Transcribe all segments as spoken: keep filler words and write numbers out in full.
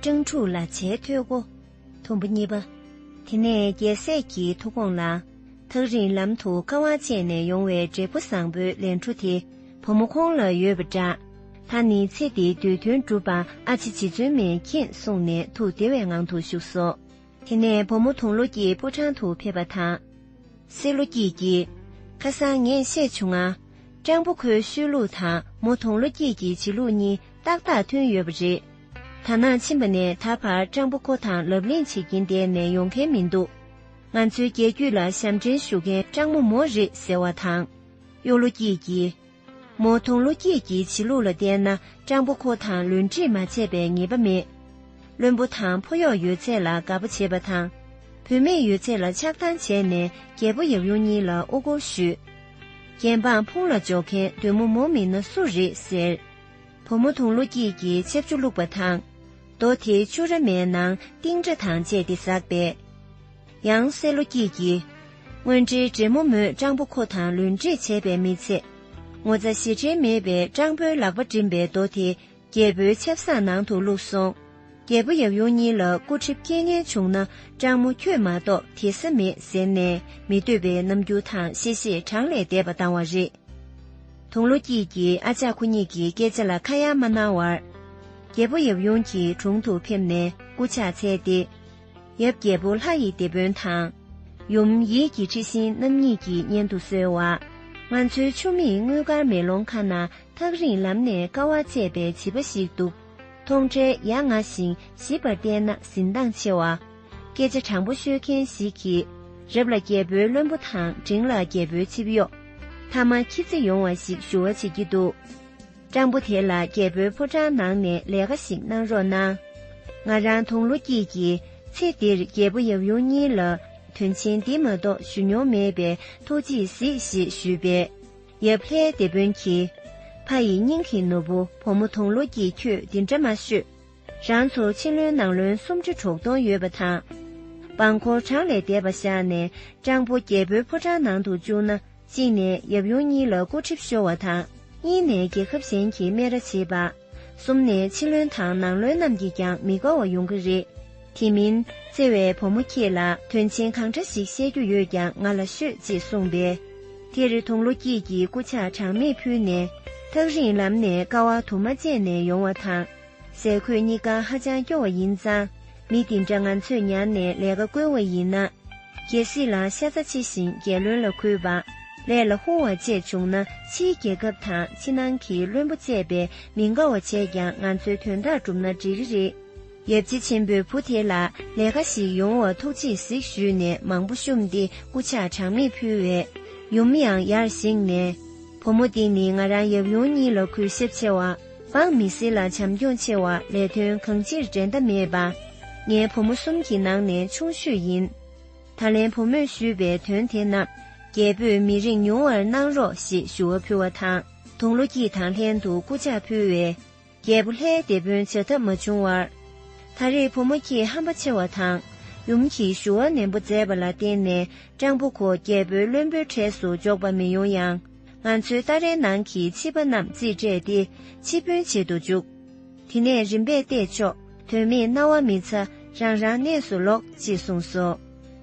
སྤྲང་ཕྲུག་ལ་བྱའི་ཐོས་སྒོ། དུམ་བུ་གཉིས་པ། དེ་ནས་རྒྱལ་སྲས་ཀྱི་ཐུགས་དགོངས་ལ། ཐག་རིང་ལམ་དུ་དཀའ་བ་སྤྱད་ནས་ཡོང་བའི་འབྲས་བུ་བཟང་པོའི་ལན་གྲུ་དེ། བུ་མོ་ཁོང་ལ་ཡོད་པ་འདྲ། ད་ནི་ཚེ་འདིའི་དུས་སྟོན་གྲུབ་པ་ཨ་ཅེ་རྗེ་བཙུན་མས་མཁྱེན་གསུངས་ནས་ཐུགས་བདེ་བའི་ངང་དུ་བཞུགས་སོ། དེ་ནས་བུ་མོ་དུང་ལོ་སྐྱིད་ཕོ་བྲང་དུ་ཕེབས་པ་དང་། སྲས་ལོ་སྐྱིད་ཀྱིས། ཁ་སང་ངས་ཤེས་བྱུང་ང་། སྤྲང་པོ་ཁོའི་ཤོད་ལུགས་དང་མོ་དུང་ལོ་སྐྱིད་ཀྱི་བྱེད་ལུགས་གཉིས་ཏག་ཏག་མཐུན་ཡོད་པ་རེད། ད་ནངས་ཕྱིན་པ་ནས་ད་བར་སྤྲང་པོ་ཁོ་དང་ལབ་གླེང་བྱེད་ཀྱིན་བསྡད་ནས་ཡོང་མཁན་མི་འདུག་ང་ཚོའི་རྒྱལ་རྒྱུད་ལ་ཞབས་འདྲེན་ཞུ་མཁན་སྤྲང་མོ་མོ་རེད་ཟེར་བ་དང་། གཡོག་ལོ་སྐྱིད་ཀྱིས། མོ་དུང་ལོ་སྐྱིད་ཀྱི་བྱེད་ལུགས་ལ་བལྟས་ན་སྤྲང་པོ་ཁོ་དང་ལུས་འབྲེལ་མ་བྱས་པའི་ངེས་པ་མེད། བློན་པོ་དང་ཕོ་གཡོག་ཡོད་ཚད་ལ་དགའ་པོ་བྱེད་པ་དང་། བུད་མེད་ཡོད་ཚད་ལ་ཆགས་སྡང་བྱས་ནས་རྒྱལ་པོ་ཡབ་ཡུམ་གཉིས་ལ་དབུ་སྐོར་ཞུས། རྒྱལ་འབངས་ཕུང་ལ་འཇོག་མཁན་བདུད་མོ་མོ་མིན་ན་སུ་རེད་ཟེར། བུ་མོ་དུང་ལོ་སྐྱིད་ཀྱིས་ཆབ་ཆུ་བླུགས་པ་དང་། རྡོ་དེ་ཆུ་ར་མའི་ནང་ཏིང་སྒྲ་དང་བཅས་ཏེ་ཟགས་པས། ཡང་སྲས་ལོ་སྐྱིད་ཀྱིས། དངོས་འབྲེལ་འདྲེ་མོ་མོས་སྤྲང་པོ་ཁོ་དང་ལུས་འབྲེལ་བྱས་པའི་མི་ཚེ། ངོ་ཚ་ཞེ་ཁྲེལ་མེད་པའི་སྤྲང་པོའི་ལག་པ་འགྲིམ་པའི་རྡོ་དེ་རྒྱལ་པོའི་ཆབ་གསང་ནང་དུ་བླུགས་སོང་། རྒྱལ་པོ་ཡབ་ཡུམ་གཉིས་ལ་སྐུ་གྲིབ་སྐྱེ་ངེས་བྱུང་ན་སྤྲང་མོ་ཁྱོད་མ་གཏོགས་དེ་ས་མེད་ཟེར་ནས་མི་འདོད་པའི་རྣམ་འགྱུར་དང་གཤེ་གཤེ་གྲངས་ལས་འདས་པ་བཏང་བ་རེད། དུང་ལོ་སྐྱིད་ཀྱིས་ཨ་ཅག་ཁོ་གཉིས་ཀྱི་སྐད་ཆ་ལ་ཁ་གཡར་མ་གནང་བར། རྒྱལ་པོ་ཡབ་ཡུམ་གྱི་དྲུང་དུ་ཕེབས་ནས་སྐུ་ཕྱག་འཚལ་ཏེ། ཡབ་རྒྱལ་པོ་ལྷ་ཡི་དེད་དཔོན་དང་། ཡུམ་ཡིད་ཀྱི་འཁྲི་ཤིང་རྣམ་གཉིས་ཀྱི་སྙན་དུ་གསོལ་བ། ང་ཚོའི་ཆུ་མིག་དངུལ་དཀར་མེ་ལོང་ཁ་ན་ཐག་རིང་ལམ་ནས་དཀའ་བ་སྤྱད་པའི་བྱིས་པ་ཞིག་འདུག་མཐོང་འཕྲལ་ཡ་ང་ཞིང་ཞིབ་པར་བལྟས་ན་གཟི་མདངས་ཆེ་བ། སྐད་ཆ་དྲང་པོ་ཤོད་མཁན་ཞིག་གིས། རབ་ལ་རྒྱལ་པོའི་བློན་པོ་དང་འབྲིང་ལ་རྒྱལ་པོའི་ཆིབས་གཡོག་མཐའ་མ་ཁྱི་རྩེ་ཡོང་བ་ཞིག་ཞུ་བ་བྱེད་ཀྱི་འདུག་སྤྲང་པོ་དེ་ལ་རྒྱལ་པོའི་ཕོ་བྲང་ནང་ནས་ལས་ཀ་ཞིག་གནང་རོགས་གནང་། ང་རང་དུང་ལོ་སྐྱིད་ཀྱིས་ཚེ་འདིར་རྒྱལ་པོ་ཡབ་ཡུམ་གཉིས་ལ་དོན་ཆེན་འདི་མ་གཏོགས་ཞུ་མྱོང་མེད་པས་ཐུགས་རྗེས་གཟིགས་ཞེས་ཞུས་པས། ཡབ་ལྷའི་དེད་དཔོན་གྱིས། ཕ་ཡི་སྙིང་གི་ནོར་བུ་བུ་མོ་དུང་ལོ་སྐྱིད་ཁྱོད་འདི་འདྲ་མ་ཤོད། རང་ཚོ་ཕྱི་བློན་ནང་བློན་སུམ་ཁྲི་དྲུག་སྟོང་ཡོད་པ་དང་། འབངས་འཁོར་གྲངས་ལས་འདས་པ་བཞག་ནས་སྤྲང་པོ་རྒྱལ་པོའི་ཕོ་བྲང་ནང་དུ་བཅུག་ན། གཅིག་ནས་ཡབ་ཡུམ་གཉིས་ལ་སྐུ་གྲིབ་ཤོར་བ་དང་། གཉིས་ནས་རྒྱལ་ཁབ་གཞན་གྱི་སྨད་ར་བྱེད་པ། གསུམ་ནས་ཕྱི་བློན་དང་ནང་བློན་རྣམས་ཀྱིས་ཀྱང་མི་དགའ་བ་ཡོང་གི་རེད། དེ་མིན། བརྩེ་བའི་བུ་མོ་ཁྱེད་ལ་དོན་ཆེན་གང་འདྲ་ཞིག་བཤད་རྒྱུ་ཡོད་ཀྱང་ང་ལ་ཤོད་ཅེས་གསུངས་པས། དེར་དུང་ལོ་སྐྱིད་ཀྱིས་སྐུ་ཕྱག་གྲངས་མེད་ཕུལ་ནས། ཐག་རིང་ལམ་ནས་དཀའ་བ་དུ་མ་སྤྱད་ནས་ཡོང་བ་དང་། ཟས་གོས་གཉིས་ཀ་ཧ་ཅང་སྐྱོ་བ་ཡིན་ཙང་། མི་འདི་འདྲ་ང་ཚོས་ཉར་ནས་ལས་ཀ་བསྐོས་པ་ཡིན་ན། རྒྱལ་སྲིད་ལ་ཤ་ཚ་ཆེ་ཞིང་རྒྱལ་བློན་ལ་གུས་པ། ལས་ལ་ཧུར་བ་བཅས་བྱུང་ན་ཕྱིའི་རྒྱལ་ཁབ་དང་ཕྱི་ནང་གི་བློན་པོ་བཅས་པས་མི་དགའ་བ་བྱས་ཀྱང་ང་ཚོའི་དོན་དག་བསྒྲུབས་ན་འགྲིག་གི་རེད། ཡབ་རྗེ་ཆེན་པོས་བུ་དེ་ལ་ལས་ཀ་ཞིག་ཡོང་བ་ཐུགས་རྗེས་གཟིགས་ཞུས་ནས་མང་པོ་བཤུམས་ཏེ་སྐུ་ཕྱག་གྲངས་མེད་ཕུལ་བས། ཡུམ་ཡང་ཡར་བཞེངས་ནས། བུ་མོ་འདི་ནི་ང་རང་ཡབ་ཡུམ་གཉིས་ལ་གུས་ཞབས་ཆེ་བ། འབངས་མི་སེར་ལ་བྱམས་སྐྱོང་ཆེ་བ། ལས་དོན་གང་ཅིར་འགྲན་ཟླ་མེད་པ། ངའི་བུ་མོ་གསུམ་གྱི་ནང་ནས་ཆུང་ཤོས་ཡིན། ད་ལན་བུ་མོས་ཞུས་པའི་དོན་དེ་རྣམས་རྒྱལ་པོས་མི་རིང་ཉུང་བར་གནང་རོགས་ཞེས་ཞུ་བ་ཕུལ་བ་དང་། དུང་ལོ་སྐྱིད་དང་ལྷན་དུ་སྐུ་ཕྱག་ཕུལ་བས། རྒྱལ་པོ་ལྷའི་དེད་དཔོན་བྱ་ཐབས་མ་བྱུང་བར། ད་རེས་བུ་མོ་ཁྱེད་ཧམ་པ་ཆེ་བ་དང་། ཡུམ་གྱིས་ཞུ་བ་ནན་པོ་མཛད་པ་ལ་བརྟེན་ནས་སྤྲང་པོ་ཁོ་རྒྱལ་པོའི་བློན་པོའི་གྲས་སུ་འཇོག་པ་མི་ཡོང་ཡང་། ང་ཚོའི་ཏཱ་རའི་ནང་གི་ཕྱི་པ་རྣམས་རྩིས་སྤྲད་དེ་ཕྱི་དཔོན་བྱེད་དུ་འཇུག་དེ་ནས་རིམ་པས་བལྟས་ཆོག་དོན་མེད་རྣ་བ་མི་ཚ། རང་རང་གནས་སུ་ལོག་ཅེས་གསུངས་སོ།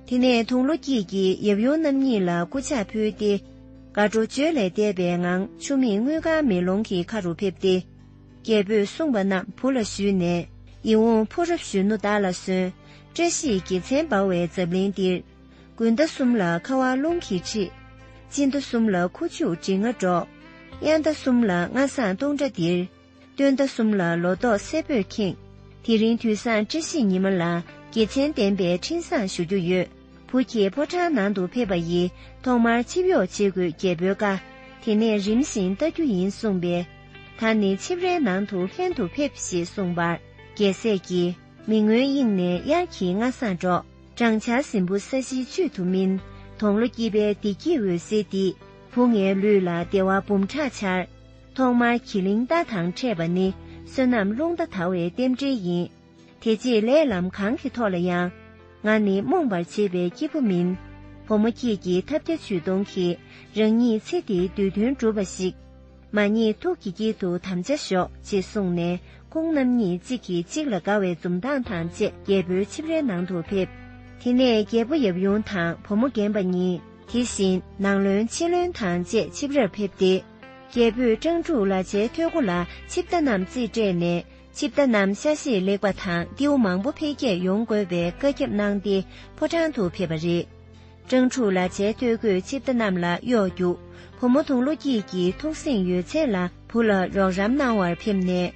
དེ་ནས་དུང་ལོ་སྐྱིད་ཀྱིས་ཡབ་ཡུམ་རྣམ་གཉིས་ལ་སྐུ་ཕྱག་ཕུལ་ཏེ། དགའ་སྤྲོ་བརྗོད་ལས་འདས་པའི་ངང་ཆུ་མིག་དངུལ་དཀར་མེ་ལོང་གི་ཁ་རུ་ཕེབས་ཏེ། རྒྱལ་པོས་གསུངས་པ་རྣམས་བུ་ལ་ཞུས་ནས། ཡིད་འོང་ཕོ་རབ་གཞོན་ནུ་དག་ལ་གསོན། བཀྲ་ཤིས་དགེ་མཚན་འབར་བའི་འཛམ་གླིང་འདིར། དགུན་ཟླ་གསུམ་ལ་ཁ་བ་རླུང་གིས་འཁྲིགས། སྤྱི་ཟླ་གསུམ་ལ་ཁུ་བྱུག་དྲི་ང་སྒྲོག་དབྱར་ཟླ་གསུམ་ལ་རྔ་བསངས་སྟོང་ཕྲག་ལྡིར། སྟོན་ཟླ་གསུམ་ལ་ལོ་ཏོག་སེར་པོས་ཁེངས། དེ་རིང་དུས་བཟང་བཀྲ་ཤིས་ཉི་མ་ལ་དགེ་མཚན་ལྡན་པའི་འཕྲིན་བཟང་ཞུ་རྒྱུ་ཡོད། བུ་ཁྱེད་ཕོ་བྲང་ནང་དུ་ཕེབས་པ་ཡིས་ཐོག་མར་ཆིབས་གཡོག་བྱེད་དགོས་རྒྱལ་པོའི་བཀའ། དེ་ནས་རིམ་བཞིན་བལྟ་རྒྱུ་ཡིན་གསུངས་པས། ད་ནི་ཆིབས་རའི་ནང་དུ་ལྷན་དུ་ཕེབས་ཞེས་གསུངས་པར། རྒྱལ་སྲས་ཀྱིས། མི་མངོན་དབྱིངས་ནས་དབྱར་གྱི་རྔ་བསངས་སྒྲོག་སྦྲང་ཆར་ཟིམ་བུ་ས་གཞིའི་བཅུད་དུ་སྨིན། དུང་ལོ་སྐྱིད་པའི་བདེ་སྐྱིད་འོད་ཟེར་འདིས། བུ་ངའི་ལུས་ལ་བདེ་བ་འབུམ་ཕྲག་འཆར། ཐོག་མར་གྱི་ལིང་རྟ་དང་འཕྲད་པ་ནི་བསོད་ནམས་རླུང་རྟ་དར་བའི་རྟེན་འབྲེལ་ཡིན། དེ་རྗེས་ལས་ལམ་གང་གི་ཐོག་ལ་ཡང་། ང་ནི་རྨོངས་པར་བྱེད་པའི་སྐྱེས་བུ་མིན། བུ་མོ་ཁྱེད་ཀྱི་ཐབས་བརྒྱ་ཇུས་སྟོང་གིས་རང་ཉིད་ཚེ་འདིའི་བསྡུས་དོན་འགྲུབ་པ་ཞིག་མ་ཉེས་ཐུགས་ཀྱི་དཀྱིལ་དུ་དམ་བཅའ་ཞོག་ཅེས་གསུངས་ནས། ཁོང་རྣམ་གཉིས་གཅིག་གིས་གཅིག་ལ་དགའ་བའི་འཛུམ་མདངས་དང་བཅས་རྒྱལ་པོའི་ཆིབས་རའི་ནང་དུ་ཕེབས། དེ་ནས་རྒྱལ་པོ་ཡབ་ཡུམ་དང་བུ་མོ་རྒན་པ་གཉིས། དེ་བཞིན་ནང་བློན་ཕྱི་བློན་དང་བཅས་ཆིབས་རར་ཕེབས་ཏེ། རྒྱལ་པོས་སྤྲང་ཕྲུག་ལ་ཆའི་ཐོད་སྒོ་ལ་ཆིབས་རྟ་རྣམས་རྩིས་སྤྲད་ནས། ཆིབས་རྟ་རྣམས་ཤ་ཤེད་ལེགས་པ་དང་རྟེའུ་མང་པོ་འཕེལ་རྒྱས་ཡོང་དགོས་པའི་བཀའ་ཁྱབ་གནང་སྟེ། ཕོ་བྲང་དུ་ཕེབས་པ་རེད། སྤྲང་ཕྲུག་ལ་ཆའི་ཐོད་སྒོས་ཆིབས་རྟ་རྣམས་ལ་གཡོག་རྒྱུགས། བུ་མོ་དུང་ལོ་སྐྱིད་ཀྱིས་ཐུགས་སེམས་ཡོད་ཚད་ལ་བུ་ལ་རོགས་རམ་གནང་བར་ཕེབས་ནས།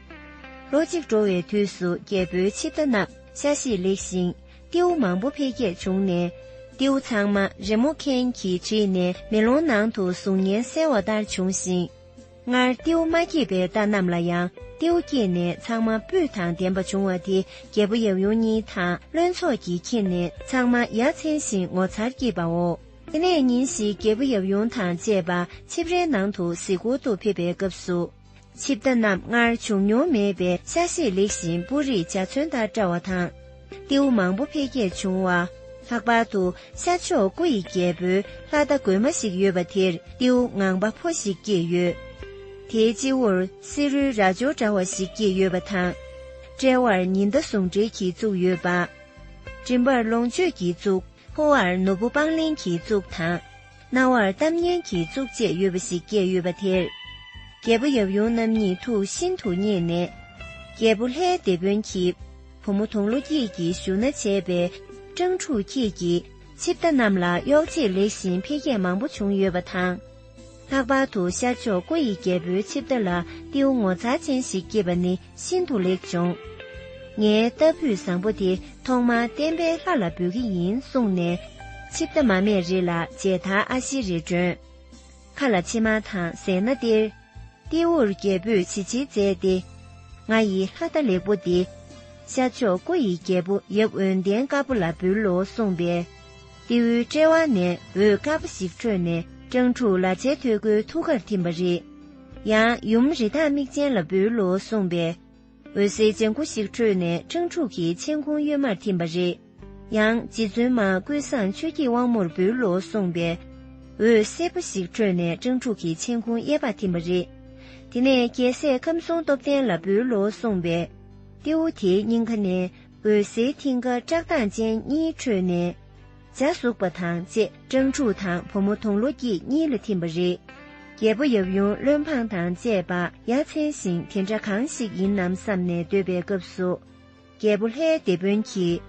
ལོ་གཅིག་འགྲོ་བའི་དུས་སུ་རྒྱལ་པོའི་ཆིབས་རྟ་རྣམས་ཤ་ཤེད་ལེགས་ཤིང་རྟེའུ་མང་པོ་འཕེལ་རྒྱས་བྱུང་ནས། རྟེའུ་ཚང་མ་རི་མོ་མཁན་གྱིས་བྲིས་ནས་མེ་ལོང་ནང་དུ་གཟུགས་བརྙན་གསལ་བ་ལྟར་བྱུང་ཞིང་། སྔར་རྟེའུ་མ་སྐྱེས་པའི་རྟ་རྣམས་ལ་ཡང་རྟེའུ་སྐྱེས་ནས་ཚང་མ་སྤུས་དང་ལྡན་པ་བྱུང་བ་དེ་རྒྱལ་པོ་ཡབ་ཡུམ་གཉིས་དང་བློན་ཚོགས་ཀྱིས་མཁྱེན་ནས་ཚང་མ་ཡ་མཚན་ཞིང་ངོ་མཚར་སྐྱེས་པའོ། དེ་ནས་ཉིན་ཞིག་རྒྱལ་པོ་ཡབ་ཡུམ་དང་བཅས་པ་ཆིབས་རའི་ནང་དུ་གཟིགས་སྐོར་དུ་ཕེབས་པའི་སྐབས་སུ། ཆིབས་རྟ་རྣམས་སྔར་བྱུང་མྱོང་མེད་པའི་ཤ་ཤེད་ལེགས་ཤིང་སྤུ་རིས་འཇའ་ཚོན་ལྟར་བཀྲ་བ་དང་། རྟེའུ་མང་པོ་འཕེལ་རྒྱས་བྱུང་བ། ལྷག་པར་དུ་ཤར་ཕྱོགས་སྐུ་ཡི་རྒྱལ་པོའི་ལྷ་རྟ་རྒོད་མ་ཞིག་ཡོད་པ་དེར་རྟེའུ་ངང་པ་ཕོ་ཞིག་སྐྱེས་ཡོད། དེའི་སྤྱི་བོར་བསེ་རུའི་རྭ་ཅོ་འདྲ་བ་ཞིག་སྐྱེས་ཡོད་པ་དང་། དཔྲལ་བར་ཉི་ཟླ་ཟུང་འབྲེལ་གྱིས་བཙུགས་ཡོད་པ། མགྲིན་པར་ལོངས་སྤྱོད་ཀྱི་གཙུག་ཕོ་བར་ནོར་བུ་སྤང་ལེན་གྱི་གཙུག་དང་། རྣ་བར་གཏམ་སྙན་གྱི་གཙུག་བཅས་ཡོད་པ་ཞིག་སྐྱེས་ཡོད་པ་དེར། རྒྱལ་པོ་ཡབ་ཡུམ་རྣམ་གཉིས་ཐུགས་ཤིན་ཏུ་མཉེས་ནས། རྒྱལ་པོ་ལྷའི་དེད་དཔོན་གྱིས་བུ་མོ་དུང་ལོ་སྐྱིད་ཀྱི་བཞུགས་ན་བྱས་པའི་སྤྲང་ཕྲུག་ཁྱེད་ཀྱིས་ཆིབས་རྟ་རྣམས་ལ་གཡོག་བྱེད་ལེགས་ཤིང་འཕེལ་རྒྱས་མང་པོ་བྱུང་ཡོད་པ་དང་། ལྷག་པར་དུ་ཤར་ཕྱོགས་སྐུ་ཡི་རྒྱལ་པོའི་ཆིབས་རྟ་ལ་རྟེའུ་ངོ་མཚར་ཅན་ཞིག་སྐྱེས་པ་ནི་ཤིན་ཏུ་ལེགས་བྱུང་། ངའི་རྟ་ཕོས་བཟང་པོ་དེ་ཐོག་མར་བསྟན་པའི་ལྷ་ལ་འབུལ་གྱི་ཡིན་གསུངས་ནས། ཆིབས་རྟ་མ་སྨད་རི་ལ་མཇལ་དར་ཨ་ཤེ་རེ་སྒྲོན། ཁ་ལ་ཕྱེ་མར་དང་ཟས་སྣ་སྟེར། རྟེའུར་རྒྱལ་པོས་ཇི་བྱེད་མཛད་དེ། ང་ཡི་ལྷ་རྟ་ལེགས་པོ་འདི། ཤར་ཕྱོགས་སྐུ་ཡི་རྒྱལ་པོ་ཡབ་འོད་ལྡན་དཀར་པོ་ལ་འབུལ་ལོ་གསུངས་པས། རྟེའུའི་དཔྲལ་བ་ནས་འོད་དཀར་པོ་ཞིག་འཕྲོས་ནས་སྤྲང་ཕྲུག་ལ་ཆའི་ཐོད་སྒོའི་ཐུགས་ཀར་ཐིམ་པ་རེད། ཡང་ཡུམ་རི་དྭགས་མིག་ཅན་ལ་འབུལ་ལོ་གསུངས་པས། འོད་ཟེར་ལྗང་གུ་ཞིག་འཕྲོས་ནས་སྤྲང་ཕྲུག་གི་མཆན་ཁུང་གཡོན་མར་ཐིམ་པ་རེད། ཡང་རྗེ་བཙུན་མ་ཀུན་བཟང་ཆོས་ཀྱི་དབང་མོར་འབུལ་ལོ་གསུངས་པས། འོད་སེར་པོ་ཞིག་འཕྲོས་ནས་སྤྲང་ཕྲུག་གི་མཆན་ཁུང་གཡས་པར་ཐིམ་པ་རེད། དེ་ནས་རྒྱལ་སྲས་ཁམས་གསུམ་སྟོབས་ལྡན་ལ་འབུལ་ལོ་གསུངས་པས། རྟེའུ་དེའི་སྙིང་ཁ་ནས་འོད་ཟེར་མཐིང་ག་བཀྲག་མདངས་ཅན་གཉིས་འཕྲོས་ནས། འཇའ་ཟུག་པ་དང་བཅས་སྤྲང་ཕྲུག་དང་བུ་མོ་དུང་ལོ་སྐྱིད་གཉིས་ལ་ཐིམ་པ་རེད། རྒྱལ་པོ་ཡབ་ཡུམ་བློན་འབངས་དང་བཅས་པ་ཡ་མཚན་ཞིང་དེ་འདྲ་གང་ཞིག་ཡིན་ནམ་བསམ་ནས་སྡོད་པའི་སྐབས་སུ། རྒྱལ་པོ་ལྷའི་དེད་དཔོན་གྱིས།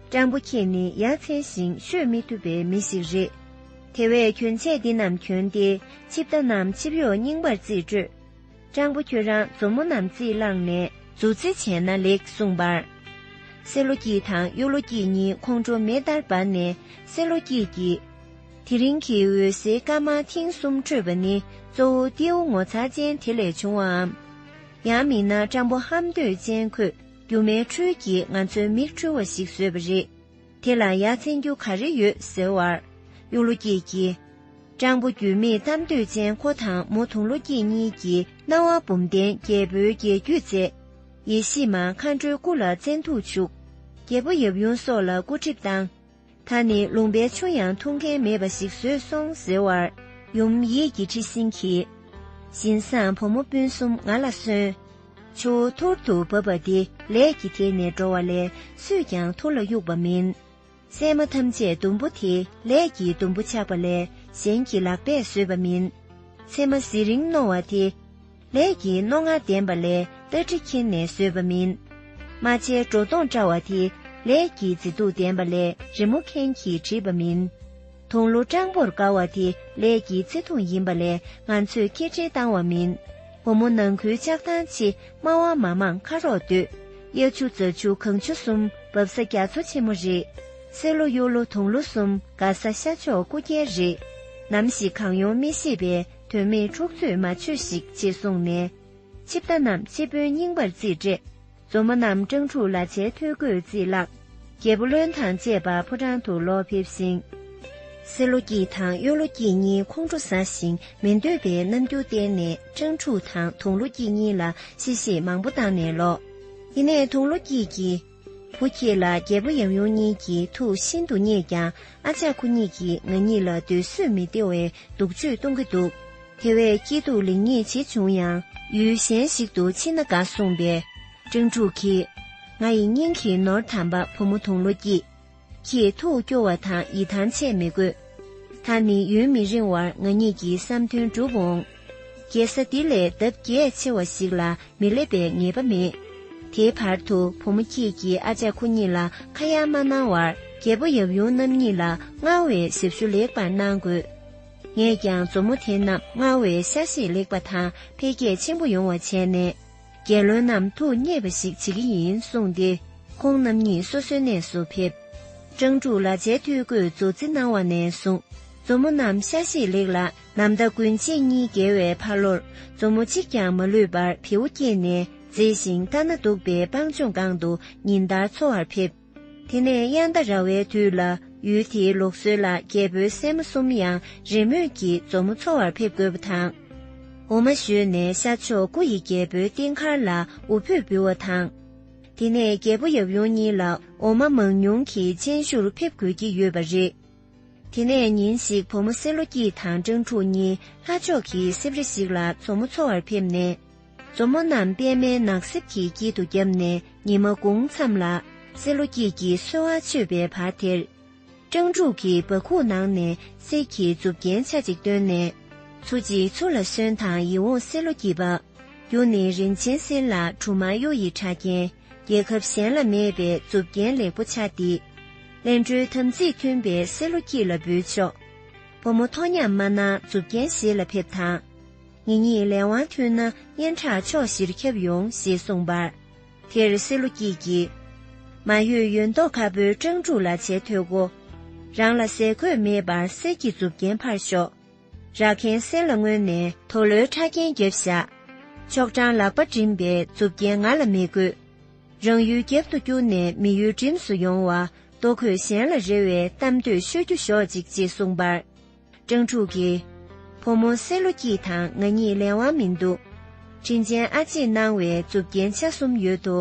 སྤྲང་པོ་ཁྱེད་ནི་ཡ་མཚན་ཞིང་ཤོད་མི་ཐུབ་པའི་མི་ཞིག་རེད། དེ་བས་གྱོན་ཆས་འདི་རྣམས་གྱོན་ཏེ་ཆིབས་རྟ་རྣམས་ཆིབས་གཡོག་རྙིང་པར་རྩིས་སྤྲོད། སྤྲང་པོ་ཁྱོད་རང་མཛོ་མོ་རྣམས་རྩིས་བླངས་ནས་མཛོ་རྩི་བྱས་ན་ལེགས་གསུངས་པར། སེ་ལོ་སྐྱིད་དང་གཡུ་ལོ་སྐྱིད་གཉིས་ཁོང་ཁྲོ་མེ་ལྟར་འབར་ནས་སེ་ལོ་སྐྱིད་ཀྱིས། དེ་རིང་གི་འོད་ཟེར་དཀར་དམར་མཐིང་གསུམ་འཕྲོས་པ་ནི་གཙོ་བོ་རྟེའུ་ངོ་མཚར་ཅན་དེ་ལས་བྱུང་བའམ། ཡང་མིན་ན་སྤྲང་པོ་ཧམ་འདོད་ཅན་ཁོས་སྒྱུ་མའི་འཕྲུལ་གྱིས་ང་ཚོའི་མིག་འཁྲུལ་བ་ཞིག་བཟོས་པ་རེད། དེ་ལ་ཡ་མཚན་རྒྱུ་ག་རེ་ཡོད་ཟེར་བར། གཡུ་ལོ་སྐྱིད་ཀྱིས། སྤྲང་པོ་རྒྱུས་མེད་གཏམ་འདོད་ཅན་ཁོ་དང་མོ་དུང་ལོ་སྐྱིད་གཉིས་ཀྱིས་སྣང་བ་འབུམ་ལྡན་རྒྱལ་པོའི་རྒྱལ་རྒྱུད་མཛད། ཡེ་ཤེས་མ་མཁའ་འགྲོའི་སྐུ་ལ་བཙན་ཐུག་བཅུག་རྒྱལ་པོ་ཡབ་ཡུམ་སོགས་ལ་སྐུ་ཁྲིབས་བཏང་། ད་ནི་ལུང་པའི་ཆུ་ཡང་འཐུང་མཁན་མེད་པ་ཞིག་བཟོས་སོང་ཟེར་བར། ཡུམ་ཡིད་ཀྱི་ཁྲི་སེང་གིས། བཞིན་བཟང་བུ་མོ་སྤུན་གསུམ་ང་ལ་གསོན། ཆུ་བོ་ཐུར་དུ་འབབ་པ་དེ་ལས་ཀྱི་ཐད་ནས་འགྲོ་བ་ལས་སུས་ཀྱང་ཐུར་ལ་གཡུགས་པ་མིན། སྲན་མ་ཐམས་ཅད་དུམ་བུ་དེ་ལས་ཀྱི་དུམ་བུ་ཆགས་པ་ལས་གཞན་གྱི་ལག་པས་བཟོས་པ་མིན། ཚེར་མ་ཟི་རིང་རྣོ་བ་དེ་ལས་ཀྱི་རྣོ་ངར་ལྡན་པ་ལས་རྟ་དྲེལ་འཁྱེར་ནས་བཟོས་པ་མིན། རྨ་བྱའི་སྒྲོ་མདོངས་བཀྲ་བ་དེ་ལས་ཀྱི་མཛེས་སྡུག་ལྡན་པ་ལས་རི་མོ་མཁན་གྱིས་བྲིས་པ་མིན། དུང་ལོ་སྤྲང་པོར་དགའ་བ་དེ་ལས་ཀྱི་བརྩེ་དུང་ཡིན་པ་ལས་ང་ཚོས་སྐད་འཕྲིན་བཏང་བ་མིན། བུ་མོ་ནང་ཁུལ་ལྕགས་ཐང་ཆེ། དམའ་བ་མ་མང་ཁ་རོག་སྟོད། གཡའ་ཆུ་རྫ་ཆུ་གངས་ཆུ་གསུམ་འབབ་ས་རྒྱ་མཚོ་ཆེན་མོ་རེད། སེ་ལོ་གཡུ་ལོ་དུང་ལོ་གསུམ་དགའ་ས་ཤར་ཕྱོགས་སྐུ་རྒྱལ་རེད། ནམ་ཞིག་གང་ཡོང་མི་ཤེས་པས་དོན་མེད་འཁྲུག་རྩོད་མ་བྱོས་ཤིག་ཅེས་གསུངས་ནས། ཆིབས་རྟ་རྣམས་ཆིབས་དཔོན་རྙིང་པར་རྩིས་སྤྲད། མཛོ་མོ་རྣམས་སྤྲང་ཕྲུག་ལ་ཆའི་ཐོད་སྐོས་རྩིས་བརླག་རྒྱལ་པོ་བློན་དང་བཅས་པ་ཕོ་བྲང་དུ་ལོག་ཕེབས་ཤིང་། སེ་ལོ་སྐྱིད་དང་གཡུ་ལོ་སྐྱིད་གཉིས་ཁོང་ཁྲོ་ཟ་ཞིང་མི་འདོད་པའི་རྣམ་འགྱུར་བསྟན་ནས་སྤྲང་ཕྲུག་དང་དུང་ལོ་སྐྱིད་གཉིས་ལ་གཤེ་གཤེ་མང་པོ་བཏང་ནས་ལོག་ཡིན་ནའི་དུང་ལོ་སྐྱིད་ཀྱིས། བུ་ཁྱེད་ལ་རྒྱལ་པོ་ཡབ་ཡུམ་གཉིས་ཀྱིས་ཐུགས་ཤིན་ཏུ་མཉེས་ཀྱང་ཨ་ཅག་ཁོ་གཉིས་ཀྱིས་ང་གཉིས་ལ་སྡོད་བཟོད་མི་སྟེར་བའི་སྡུག་སྤྱོད་གཏོང་གི་འདུག་དེ་བས་སྐྱིད་སྡུག་ལེགས་ཉེས་ཇི་བྱུང་ཡང་ཡུལ་གཞན་ཞིག་ཏུ་ཕྱིན་ན་དགའ་གསུངས་པས། ཀྲང་ཀྲུག་གིས། ང་ཡི་སྙིང་གི་ནོར་དམ་པ་བུ་མོ་དུང་ལོ་སྐྱིད། ཁྱེད་ཐུགས་སྐྱོ་བ་དང་ཡིད་ཐང་ཆད་མི་དགོས། ད་ནི་ཡུན་མི་རིང་བར་ང་གཉིས་ཀྱི་བསམ་དོན་འགྲུབ་འོང་། རྒྱལ་ས་འདི་ལས་ལྡབ་བརྒྱད་ཆེ་བ་ཞིག་ལ་མི་སླེབས་པའི་ངེས་པ་མེད། དེའི་བར་དུ་བུ་མོ་ཁྱེད་ཀྱིས་ཨ་ཅག་ཁོ་གཉིས་ལ་ཁ་ཡ་མ་གནང་བར། རྒྱལ་པོ་ཡབ་ཡུམ་རྣམ་གཉིས་ལ་སྔར་བས་ཞབས་ཞུ་ལེགས་པར་གནང་དགོས། ངས་ཀྱང་མཛོ་མོ་དེ་རྣམས་སྔར་བས་ཤ་ཤེད་ལེགས་པ་དང་འཕེལ་རྒྱས་ཆེན་པོ་ཡོང་བ་བྱས་ནས། རྒྱལ་བློན་རྣམས་ཐུགས་མཉེས་པ་ཞིག་བྱེད་ཀྱི་ཡིན་གསུངས་ཏེ། ཁོང་རྣམ་གཉིས་སོ་སོའི་གནས་སུ་ཕེབས། ཀྲང་ཀྲུག་ལ་ཇའི་ཐོས་གོས་མཛོ་རྩི་གནང་བ་ནས་བཟུང་། མཛོ་མོ་རྣམས་ཤ་ཤེད་ལེགས་ལ། ནམ་ཟླ་དགུན་གཅིག་གཉིས་བརྒལ་བའི་ཕར་ལོར། མཛོ་མོ་གཅིག་ཀྱང་མ་ལུས་པར་བེའུ་སྐྱེས་ནས་མཛེས་ཤིང་ལྟ་ན་སྡུག་པའི་སྤང་ལྗོངས་སྒང་དུ་ཉིན་ལྟར་འཚོ་བར་ཕེབས། དེ་ནས་དབྱར་ཟླ་ར་བའི་དུས་ལ་ཡུལ་དེའི་ལུགས་སྲོལ་ལ། རྒྱལ་པོའི་སྲས་མོ་གསུམ་ཡང་རེས་མོས་ཀྱིས་མཛོ་མོ་འཚོ་བར་ཕེབས་དགོས་པ་དང་། འོ་མ་བཞོས་ནས་ཤར་ཕྱོགས་སྐུ་ཡི་རྒྱལ་པོའི་རྟིང་མཁར་ལ་འོ་ཕུད་འབུལ་བ་དང་། དེ་ནས་རྒྱལ་པོ་ཡབ་ཡུམ་གཉིས་ལ་འོ་མ་མང་ཉུང་གི་སྤྱན་ཞུར་ཕེབས་དགོས་ཀྱི་ཡོད་པ་རེད། དེ་ནས་ཉིན་ཞིག་བུ་མོ་སེ་ལོ་སྐྱིད་དང་ཀྲང་ཀྲུག་གཉིས་ལྷ་ཕྱོགས་ཀྱི་སེབ་རི་ཞིག་ལ་མཛོ་མོ་འཚོ་བར་ཕེབས་ནས། མཛོ་མོ་རྣམས་པད་མའི་ནགས་གསེབ་ཀྱི་དཀྱིལ་དུ་བརྒྱབ་ནས། ཉི་མ་གུང་མཚམས་ལ་སེ་ལོ་སྐྱིད་ཀྱིས་གསོལ་བ་མཆོད་པའི་བར་དེར། ཀྲང་ཀྲུག་གིས་སྦ་ཁུག་ནང་ནས་གསེར་གྱི་མཛུབ་རྒྱན་ཆ་གཅིག་བཏོན་ནས། ཚུར་གཅིག་ཚུར་ལ་གསོན་དང་ཡིད་འོང་སེ་ལོ་སྐྱིད་པ། རྒྱུ་ནི་རིན་ཆེན་གསེར་ལ་གྲུ་མང་གཡུ་ཡི་ཕྲ་རྒྱན། རྒྱལ་ཁབ་གཞན་ལ་མེད་པའི་མཛུབ་རྒྱན་ལེགས་པོ་ཆ་འདི། གླིང་བྲོའི་དམ་ཚིག་མཐུན་པའི་སེ་ལོ་སྐྱིད་ལ་འབུལ་ཆོག་བུ་མོ་མཐོ་མཉམ་མ་གནང་མཛུབ་རྒྱན་བཞེས་ལ་ཕེབས་དང་། ངེད་གཉིས་ལས་དབང་མཐུན་ན་སྙན་གྲགས་ཕྱོགས་བཞིར་ཁྱབ་ཡོང་ཞེས་གསུངས་པར། དེར་སེ་ལོ་སྐྱིད་ཀྱིས། མ་གཡོས་ཡོན་མདོག་ཁ་པོའི་ཀྲང་ཀྲུག་ལ་ཇའི་ཐོས་གོས། རང་ལ་ཟས་གོས་མེད་པར་གསེར་གྱི་མཛུབ་རྒྱན་ཕར་ཞོག་རག་མཁན་གསེར་ལ་བརྔོས་ནས་དོ་ལོའི་ཕྲ་རྒྱན་བརྒྱབ་བཞག་ཆོག་གྲང་ལག་པ་བསྒྲིམས་པའི་མཛུབ་རྒྱན་ང་ལ་མི་དགོས། རང་ཡུལ་རྒྱབ་ཏུ་བསྐྱུར་ནས་མི་ཡུལ་འགྲིམས་སུ་ཡོང་བ། རྡོ་བརྐོས་གཞན་ལ་རེ་བའི་གཏམ་འདོད་ཤོད་རྒྱུ་ཞོག་ཅིག་ཅེས་གསུངས་པར། ཀྲང་ཀྲུག་གིས། བུ་མོ་སེ་ལོ་སྐྱིད་དང་ང་གཉིས་ལས་དབང་མི་འདུག་དྲིན་ཅན་ཨ་ཅེས་གནང་བའི་མཛུབ་རྒྱན་ཆ་གསུམ་ཡོད་དོ།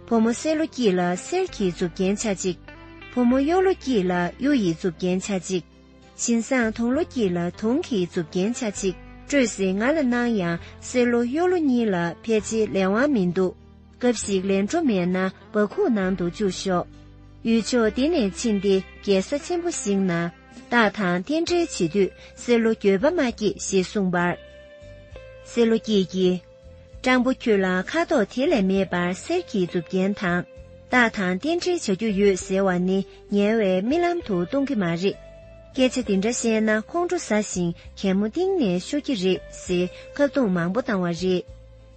བུ་མོ་སེ་ལོ་སྐྱིད་ལ་གསེར་གྱི་མཛུབ་རྒྱན་ཆ་གཅིག་བུ་མོ་གཡུ་ལོ་སྐྱིད་ལ་གཡུ་ཡི་མཛུབ་རྒྱན་ཆ་གཅིག་བཞིན་བཟང་དུང་ལོ་སྐྱིད་ལ་དུང་གི་མཛུབ་རྒྱན་ཆ་གཅིག་སྤྲོད་ཟིན་ང་ལ་གནང་ཡང་སེ་ལོ་གཡུ་ལོ་གཉིས་ལ་ཕལ་ཆེར་ལས་དབང་མི་འདུག་སྐབས་ཤིག་ལན་གྲོ་མེད་ན་སྦ་ཁུག་ནང་དུ་བཅུག་ཤོག་ཡུལ་ཕྱོགས་འདི་ནས་ཕྱིན་ཏེ་རྒྱལ་ས་ཆེན་པོ་ཞིག་ན་སྟག་དང་རྟེན་འབྲེལ་བྱེད་དུས་སེ་ལོ་འགྱོད་པ་མ་སྐྱེས་ཞེས་གསུངས་པར། སེ་ལོ་སྐྱིད་ཀྱིས། སྤྲང་པོ་ཁྱོད་ལ་ཁ་དོག་དེ་ལས་མེད་པར་གསེར་གྱི་མཛུབ་རྒྱན་དང་། སྟག་དང་རྟེན་འབྲེལ་བྱ་རྒྱུ་ཡོད་ཟེར་བ་ནི་ཉེ་བའི་རྨི་ལམ་དུ་གཏོང་གི་མ་རེད། སྐད་ཆ་འདི་འདྲ་བཤད་ན་ཁོང་ཁྲོ་ཟ་ཞིང་གད་མོ་གཏིང་ནས་ཤོར་གྱི་རེད་ཟེར་ཁ་རྡུང་མང་པོ་བཏང་བ་རེད།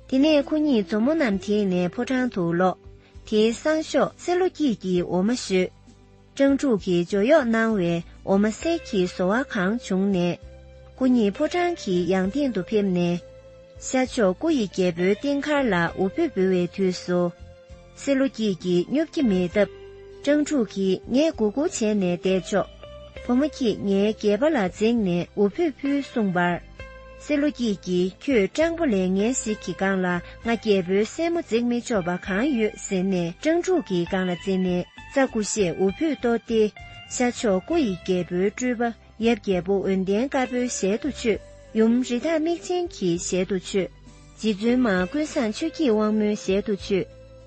དེ་ནས་ཁོ་གཉིས་མཛོ་མོ་རྣམས་དེད་ནས་ཕོ་བྲང་དུ་ལོག་དེའི་སང་ཞོགས་སེ་ལོ་སྐྱིད་ཀྱིས་འོ་མ་བཞོས། ཀྲང་ཀྲུག་གིས་ཇོ་གཡོག་གནང་བའི་འོ་མ་གསེར་གྱི་བཟོ་བ་གང་བྱུང་ནས། སྐུ་ཉིད་ཕོ་བྲང་གི་ཡང་སྟེང་དུ་ཕེབས་ནས། ཤར་ཕྱོགས་སྐུ་ཡི་རྒྱལ་པོའི་རྟེན་མཁར་ལ་འོ་ཕུད་འབུལ་བའི་དུས་སུ། སེ་ལོ་སྐྱིད་ཀྱིས་སྙོབ་ཀྱི་མེད་སྟབས། ཀྲང་ཀྲུག་གིས་ངས་མགུ་སྐོར་བྱས་ནས་བསྡད་ཆོག་བུ་མོ་ཁྱེད་ངའི་སྒལ་པ་ལ་འཛེགས་ནས་འོ་ཕུད་ཕུལ་གསུངས་པར། སེ་ལོ་སྐྱིད་ཀྱིས་ཁྱོད་སྤྲང་པོ་ལས་ངན་ཞིག་གི་སྒང་ལ་ང་རྒྱལ་པོའི་སྲས་མོ་འཛེགས་མི་ཆོག་པ་གང་ཡོད་ཟེར་ནས་ཀྲང་ཀྲུག་གི་སྒང་ལ་འཛེགས་ནས་རྩྭ་ཀུ་ཤས་འོ་ཕུད་གཏོར་ཏེ། ཤར་ཕྱོགས་སྐུ་ཡི་རྒྱལ་པོའི་སྤྲུལ་པ་ཡབ་རྒྱལ་པོ་འོད་ལྡན་དཀར་པོའི་ཞལ་དུ་མཆོད། ཡུམ་རི་དྭགས་མིག་ཅན་གྱི་ཞལ་དུ་མཆོད། རྗེ་བཙུན་མ་ཀུན་བཟང་ཆོས་ཀྱི་དབང་མོའི་ཞལ་དུ་མཆོད།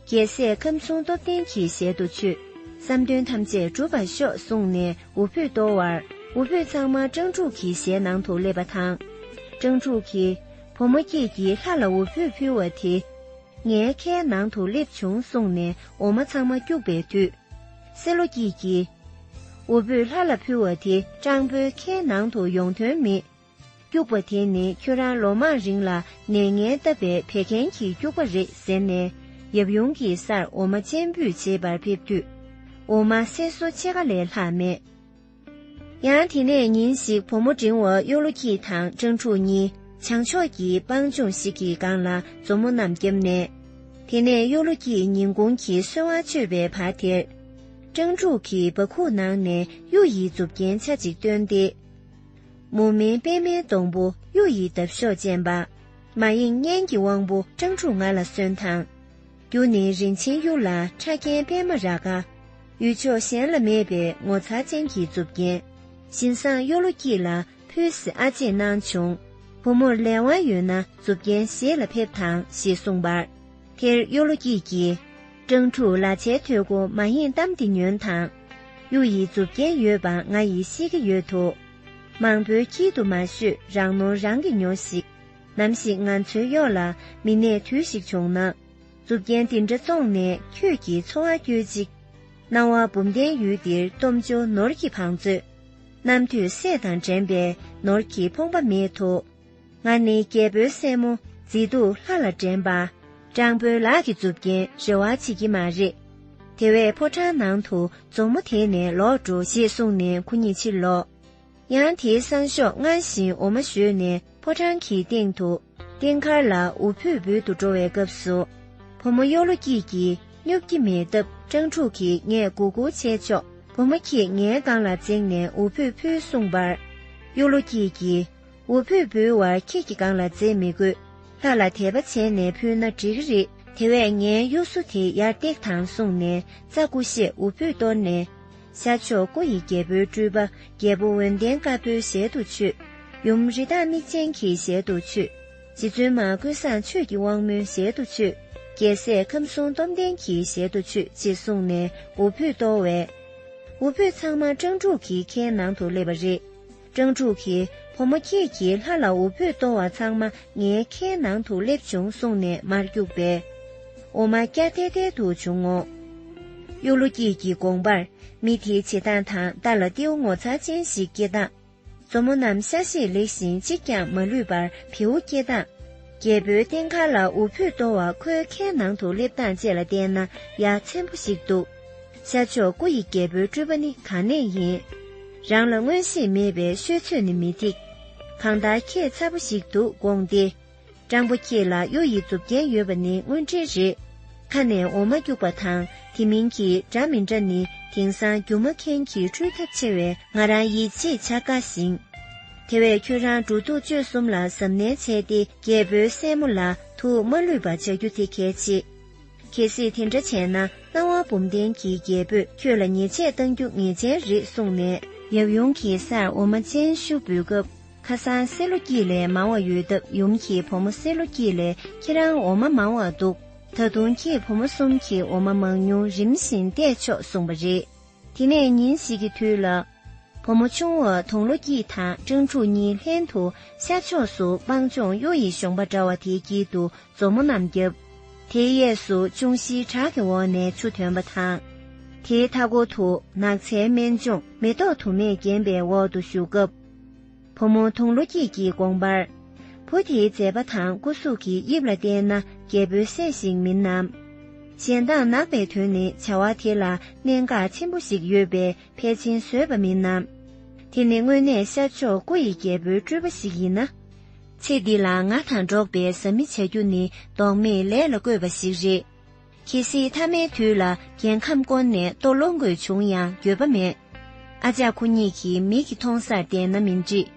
རྒྱལ་སྲས་ཁམས་གསུམ་སྟོབས་ལྡན་གྱི་ཞལ་དུ་མཆོད། བསམ་དོན་ཐམས་ཅད་འགྲུབ་པར་ཤོག་གསུངས་ནས་འོ་ཕུད་གཏོར་བར། འོ་ཕུད་ཚང་མ་ཀྲང་ཀྲུག་གི་ཞལ་ནང་དུ་སླེབས་པ་དང་། ཀྲང་ཀྲུག་གིས། བུ་མོ་ཁྱེད་ཀྱིས་ལྷ་ལ་འོ་ཕུད་ཕུལ་བ་དེ། ངའི་ཁའི་ནང་དུ་སླེབས་བྱུང་གསུངས་ནས་འོ་མ་ཚང་མ་སྐྱུགས་པའི་དུས། སེ་ལོ་སྐྱིད་ཀྱིས། འོ་ཕུད་ལྷ་ལ་ཕུལ་བ་དེ་སྤྲང་པོའི་ཁའི་ནང་དུ་ཡོང་དོན་མེད། སྐྱུགས་པ་དེ་ནི་ཁྱོད་རང་ལོ་མང་རིང་ལ་ནད་ངན་བཏབ་པའི་བད་ཀན་གྱི་སྐྱུགས་པ་རེད་ཟེར་ནས་ཡབ་ཡུམ་གྱི་སར་འོ་མ་སྤྱན་འབུལ་བྱེད་པར་ཕེབས་དུས། འོ་མ་སེར་སོ་ཕྱེད་ཀ་ལས་ལྷག་མེད། ཡང་དེ་ནས་ཉིན་ཞིག་བུ་མོ་འབྲིང་བ་གཡུ་ལོ་སྐྱིད་དང་ཀྲང་ཀྲུག་གཉིས་བྱང་ཕྱོགས་ཀྱི་སྤང་ལྗོངས་ཤིག་གི་སྒང་ལ་མཛོ་མོ་རྣམས་བརྒྱབ་ནས། དེ་ནས་གཡུ་ལོ་སྐྱིད་ཉིན་གུང་གི་གསོལ་བ་མཆོད་པའི་བར་དེར། ཀྲང་ཀྲུག་གིས་སྦ་ཁུག་ནང་ནས་གཡུ་ཡི་མཛུབ་རྒྱན་ཆ་གཅིག་བཏོན་ཏེ། མུ་མེན་པད་མའི་སྡོང་པོ་གཡུ་ཡི་འདབ་གཤོག་ཅན་པ། མ་ཡེངས་སྙན་གྱི་དབང་པོ་ཀྲང་ཀྲུག་ང་ལ་གསོན་དང་། རྒྱུ་ནི་རིན་ཆེན་གཡུ་ལ་ཕྲ་རྒྱན་པད་མ་ར་ག་ཡུལ་ཕྱོགས་གཞན་ལ་མེད་པའི་ངོ་མཚར་ཅན་གྱི་མཛུབ་རྒྱན། བཞིན་བཟང་གཡུ་ལོ་སྐྱིད་ལ་ཕུལ་ཟེར་ཨ་ཅེས་གནང་བྱུང་། བུ་མོར་ལས་དབང་ཡོད་ན་མཛུབ་རྒྱན་བཞེས་ལ་ཕེབས་དང་ཞེས་གསུངས་པར། དེར་གཡོ་ལོ་སྐྱིད་ཀྱིས། སྤྲང་ཕྲུག་ལ་བྱའི་ཐོས་གོ་མ་ཡེངས་གཏམ་འདི་ཉོན་དང་། གཡུ་ཡི་མཛུབ་རྒྱན་ཡོད་པ་ང་ཡིས་ཤེས་ཀྱི་ཡོད་དོ། མང་པོའི་དཀྱིལ་དུ་མ་ཤོད་རང་ནོར་རང་གིས་ཉོ་ཞིག་ནམ་ཞིག་ང་ཚོའི་གཡོག་ལ་མི་གནས་དུས་ཤིག་བྱུང་ན། མཛུབ་རྒྱན་འདི་འདྲ་བཙོངས་ནས་ཁྱོད་ཀྱི་འཚོ་བ་སྐྱོལ་ཅིག་སྣང་བ་འབུམ་ལྡན་ཡུལ་འདིར་སྟོབས་འབྱོར་ནོར་གྱིས་བང་མཛོད། རྣམ་ཐོས་སྲས་དང་འགྲན་པའི་ནོར་གྱི་ཕོངས་པ་མེད་དོ། ང་ནི་རྒྱལ་པོའི་སྲས་མོ་མཛེས་སྡུག་ལྷ་ལ་འགྲན་པ། སྤྲང་པོའི་ལག་གི་མཛུབ་རྒྱན་རེ་བ་བྱེད་ཀྱི་མ་རེད། དེ་བས་ཕོ་བྲང་ནང་དུ་མཛོ་མོ་དེད་ནས་ལོག་འགྲོ་ཞེས་གསུངས་ནས་ཁོ་གཉིས་ཕྱིར་ལོག་ཡང་དེའི་སང་ཞོགས་སྔར་བཞིན་འོ་མ་བཞོས་ནས་ཕོ་བྲང་གི་སྟེང་དུ་སྟེང་མཁར་ལ་འུ་ཕུད་འབུད་དུ་འགྲོ་བའི་སྐབས་སུ། བུ་མོ་གཡོ་ལོ་སྐྱིད་ཀྱིས་སྙོབ་ཀྱི་མེད་སྟབས་སྤྲང་ཕྲུག་གིས་ངས་སྒུར་སྒུར་བྱས་ཆོག་བུ་མོ་ཁྱེད་ངའི་སྒང་ལ་འཛེགས་ནས་འུ་ཕུད་ཕུལ་གསུངས་པར། གཡོ་ལོ་སྐྱིད་ཀྱིས། འུ་ཕུད་འབུལ་བར་ཁྱེད་ཀྱི་སྒང་ལ་འཛེགས་མི་དགོས། ལྷ་ལ་དད་པ་བྱས་ནས་ཕུལ་ན་འགྲིག་གི་རེད། དེ་བས་ངའི་གཡུ་སོ་དེ་ཡར་བཏེགས་དང་གསུངས་ནས་རྩྭ་ཀུ་ཤས་འུ་ཕུད་གཏོར་ནས། ཤར་ཕྱོགས་སྐུ་ཡི་རྒྱལ་པོའི་སྤྲུལ་པ་རྒྱལ་པོ་འོན་ལྡན་དཀར་པོའི་ཞལ་དུ་མཆོད། ཡུམ་རི་དྭགས་མིག་ཅན་གྱི་ཞལ་དུ་མཆོད། རྗེ་བཙུན་མ་ཀུན་བཟང་ཆོས་ཀྱི་དབང་མོའི་ཞལ་དུ་མཆོད། རྒྱལ་སྲས་ཁམས་གསུམ་སྟོབས་ལྡན་གྱི་ཞལ་དུ་མཆོད་ཅེས་གསུངས་ནས་འུ་ཕུད་གཏོར་བས། འུ་ཕུད་ཚང་མ་སྤྲང་ཕྲུག་གི་ཁའི་ནང་དུ་སླེབས་པ་རེད། སྤྲང་ཕྲུག་གིས་བུ་མོ་ཁྱེད་ཀྱིས་ལྷ་ལ་འུ་ཕུད་གཏོར་བ་ཚང་མ་ངའི་ཁའི་ནང་དུ་སླེབས་བྱུང་གསུངས་ནས་མར་བརྒྱུགས་པས། འོ་མ་སྐྱ་ཐལ་ཐལ་དུ་བྱུང་ངོ་། གཡུ་ལོ་སྐྱིད་ཀྱིས་དགོངས་པར། མི་དེའི་བྱེད་སྟངས་དང་རྟ་ལ་རྟེའུ་ངོ་མཚར་ཅན་ཞིག་སྐྱེ་སྟངས། མཛོ་མོ་རྣམས་ཤ་ཤེད་ལེགས་ཤིང་གཅིག་ཀྱང་མ་ལུས་པར་བེའུ་སྐྱེ་སྟངས། རྒྱལ་པོའི་སྟེང་མཁར་ལ་འུ་ཕུད་གཏོར་བ་ཁོའི་ཁའི་ནང་དུ་སླེབས་སྟངས་བཅས་ལ་བལྟས་ན་ཡ་མཚན་པོ་ཞིག་འདུག་ཤར་ཕྱོགས་སྐུ་ཡི་རྒྱལ་པོའི་སྤྲུལ་པ་ནི་ག་ནས་ཡིན། རང་ལ་མངོན་ཤེས་མེད་པས་ཤོད་ཚོད་ནི་མི་འགྲིག་གང་ལྟར་ཁྱེད་མཚར་པོ་ཞིག་འདུག་དགོངས་ཏེ། སྤྲང་པོ་ཁྱེད་ལ་གཡུ་ཡི་མཛུབ་རྒྱན་ཡོད་པ་ནི་དངོས་འབྲེལ་རེད། ཁ་ནས་འོ་མ་སྐྱུག་པ་དང་དེ་མིན་གྱི་འདྲ་མི་འདྲ་ནི་དེང་སང་སྒྱུ་མ་མཁན་གྱི་འཕྲུལ་ཐབས་ཆེ་བས་ང་རང་ཡིད་ཆེས་བྱ་དཀའ་ཞིང་། དེ་བས་ཁྱོད་རང་འགྲོ་འདུག་སྤྱོད་གསུམ་ལ་གཟབ་ནན་བྱས་ཏེ་རྒྱལ་པོའི་སྲས་མོ་ལ་ཐུགས་མ་ལུས་པ་བྱ་རྒྱུ་དེ་གལ་ཆེ། གལ་སྲིད་དེ་འདྲ་བྱས་ན་སྣང་བ་འབུམ་ལྡན་གྱི་རྒྱལ་པོས་ཁྱོད་ལ་ཉེས་ཆད་གཏང་རྒྱུ་ངེས་ཅན་རེད་གསུངས་ནས་ཡབ་ཡུམ་གྱི་སར་འོ་མ་ཅན་བཤུ་འབུལ་སྐབས། ཁ་སང་སེ་ལོ་སྐྱིད་ལས་མང་བ་ཡོད་སྟབས་ཡུམ་གྱིས་བུ་མོ་སེ་ལོ་སྐྱིད་ལས་ཁྱེད་རང་འོ་མ་མང་བ་འདུག་ད་དུང་ཁྱེད་བུ་མོ་གསུམ་གྱིས་འོ་མ་མང་ཉུང་རིམ་བཞིན་གཏད་ཆོག་གསུངས་པ་རེད། དེ་ནས་ཉིན་ཞིག་གི་དུས་ལ། བུ་མོ་ཆུང་བ་དུང་ལོ་སྐྱིད་དང་སྤྲང་ཕྲུག་གཉིས་ལྷན་དུ་ཤར་ཕྱོགས་སུ་སྤང་ལྗོངས་གཡུ་ཡི་གཞོང་པ་འདྲ་བ་དེའི་དཀྱིལ་དུ་མཛོ་མོ་རྣམས་བརྒྱབ། དེའི་གཡས་སུ་ཅུང་ཞིའི་བྲག་གི་འོག་ནས་ཆུ་ཐོན་པ་དང་། དེའི་མཐའ་སྐོར་དུ་ནགས་ཚལ་སྨན་ལྗོངས་མེ་ཏོག་དུ་མས་བརྒྱན་པའི་འོག་ཏུ་བཞུགས་སྐབས། བུ་མོ་དུང་ལོ་སྐྱིད་ཀྱི་དགོངས་པར། བུ་དེའི་མཛེས་པ་དང་སྐུ་གཟུགས་ཀྱི་དབྱིབས་ལ་བལྟས་ན་རྒྱལ་པོའི་སྲས་ཤིག་མིན་ནམ། གཞན་དག་ནག་པའི་དོན་ནི་བྱ་བ་དེ་ལ་གནད་འགག་ཆེན་པོ་ཞིག་ཡོད་པས་ཕལ་ཆེར་བཟོས་པ་མིན་ནམ། དེ་ནི་དངོས་གནས་ཤར་ཕྱོགས་སྐུ་ཡི་རྒྱལ་པོའི་སྤྲུལ་པ་ཞིག་ཡིན་ན། ཚེ་འདི་ལ་ང་དང་འགྲོགས་པའི་བཟའ་མི་བྱ་རྒྱུ་ནི་ལྡོག་མེད་ལས་ལ་བཀོད་པ་ཞིག་རེད། གལ་སྲིད་མཐའ་མའི་དུས་ལ་རྒྱལ་ཁམས་བསྐོར་ནས་ལྟོ་སློང་དགོས་བྱུང་ཡང་འགྱོད་པ་མེད། ཨ་ཅག་ཁོ་གཉིས་ཀྱིས་མིག་གིས་མཐོང་སར་བསྡད་ན་མི་འགྲིག་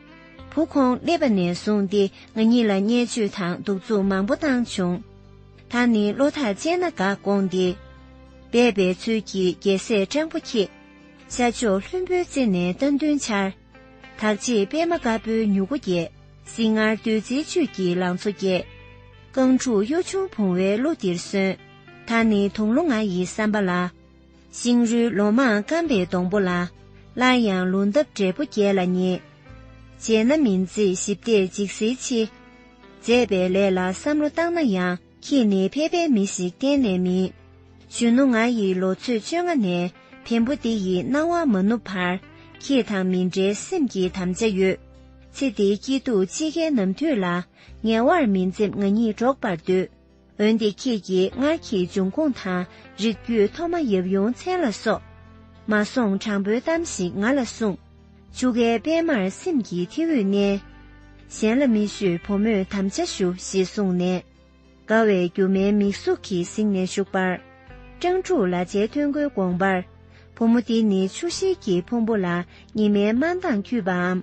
བུ་ཁོང་སླེབས་པ་ནས་བཟུང་སྟེ་ང་གཉིས་ལ་བརྙས་བཅོས་དང་གདུག་རྩུབ་མང་པོ་བཏང་བྱུང་། ད་ནི་བློ་ཐག་བཅད་ན་དགའ་དགོངས་ཏེ། སྦས་པའི་ཚུལ་གྱིས་རྒྱལ་སྲས་སྤྲང་པོ་ཁྱེད། ཤར་ཕྱོགས་ལྷུན་པོའི་རྩེ་ནས་རྟ་མདུན་འཕྱར། དག་བྱེད་པད་མ་དཀར་པོའི་མྱུ་གུ་རྒྱས། སྲིད་སྔར་བདུད་རྩིའི་བཅུད་ཀྱི་ལང་ཚོ་རྒྱས། རྐང་ཕྲུག་གཡུ་ཆུང་བུང་བའི་གླུ་འདིར་གསོན། ད་ནི་དུང་ལོ་ང་ཡི་བསམ་པ་ལ། ཤིང་རུལ་ལོ་མང་སྐམ་པའི་སྡོང་པོ་ལ། སླར་ཡང་ལོ་འདབ་འབྲས་བུ་རྒྱས་ལ་ཉེ། བྱས་ན་མིན་ཚེ་ཞིབ་བལྟས་འཇིགས་སེལ་ཕྱི། མཛད་པའི་ལས་ལ་བསམ་བློ་བཏང་ན་ཡང་། ཁྱེད་ནི་ཕལ་པའི་མི་ཞིག་གཏན་ནས་མིན། གཞོན་ནུ་ང་ཡི་ལོ་ཚོད་བཅོ་ལྔ་ནས། བེམ་པོ་འདི་ཡི་སྣང་བ་མ་ནུབ་བར། ཁྱེད་དང་མི་འབྲལ་སེམས་ཀྱི་དམ་བཅའ་ཡོད། ཚེ་འདིའི་སྐྱིད་སྡུག་ཕྱི་རྒྱལ་ནམ་དུས་ལ། ངལ་བར་མི་འཛེམ་ང་གཉིས་འགྲོགས་པར་འདོད། འོན་ཏེ་ཁྱེད་ཀྱིས་སྔར་གྱི་འབྱུང་ཁུངས་དང་། རིགས་རྒྱུད་ཐོག་མ་ཡབ་ཡུམ་མཚན་ལ་སོགས། མ་སོང་དྲང་པོའི་གཏམ་ཞིག་ང་ལ་གསུངས། ཆུ་ཁའི་པད་མར་སེམས་ཀྱི་ཐིགས་འོད་མནན། གཞན་ལ་མི་ཤོད་བུ་མོས་དམ་བཅའ་ཞུ་ཞེས་གསུངས་ནས། དགའ་བའི་སྒྱུ་མའི་མིག་གཟུགས་ཀྱིས་གཟིགས་ནས་བཞུགས་པར། སྤྲང་ཕྲུག་ལ་བྱའི་ཐོན་ཁུའི་དགོངས་པར། བུ་མོ་འདི་ནི་ཆུ་ཤེལ་གྱི་ཕུང་པོ་ལ་ཉི་མའི་དམར་མདངས་འཁྱུད་པའམ།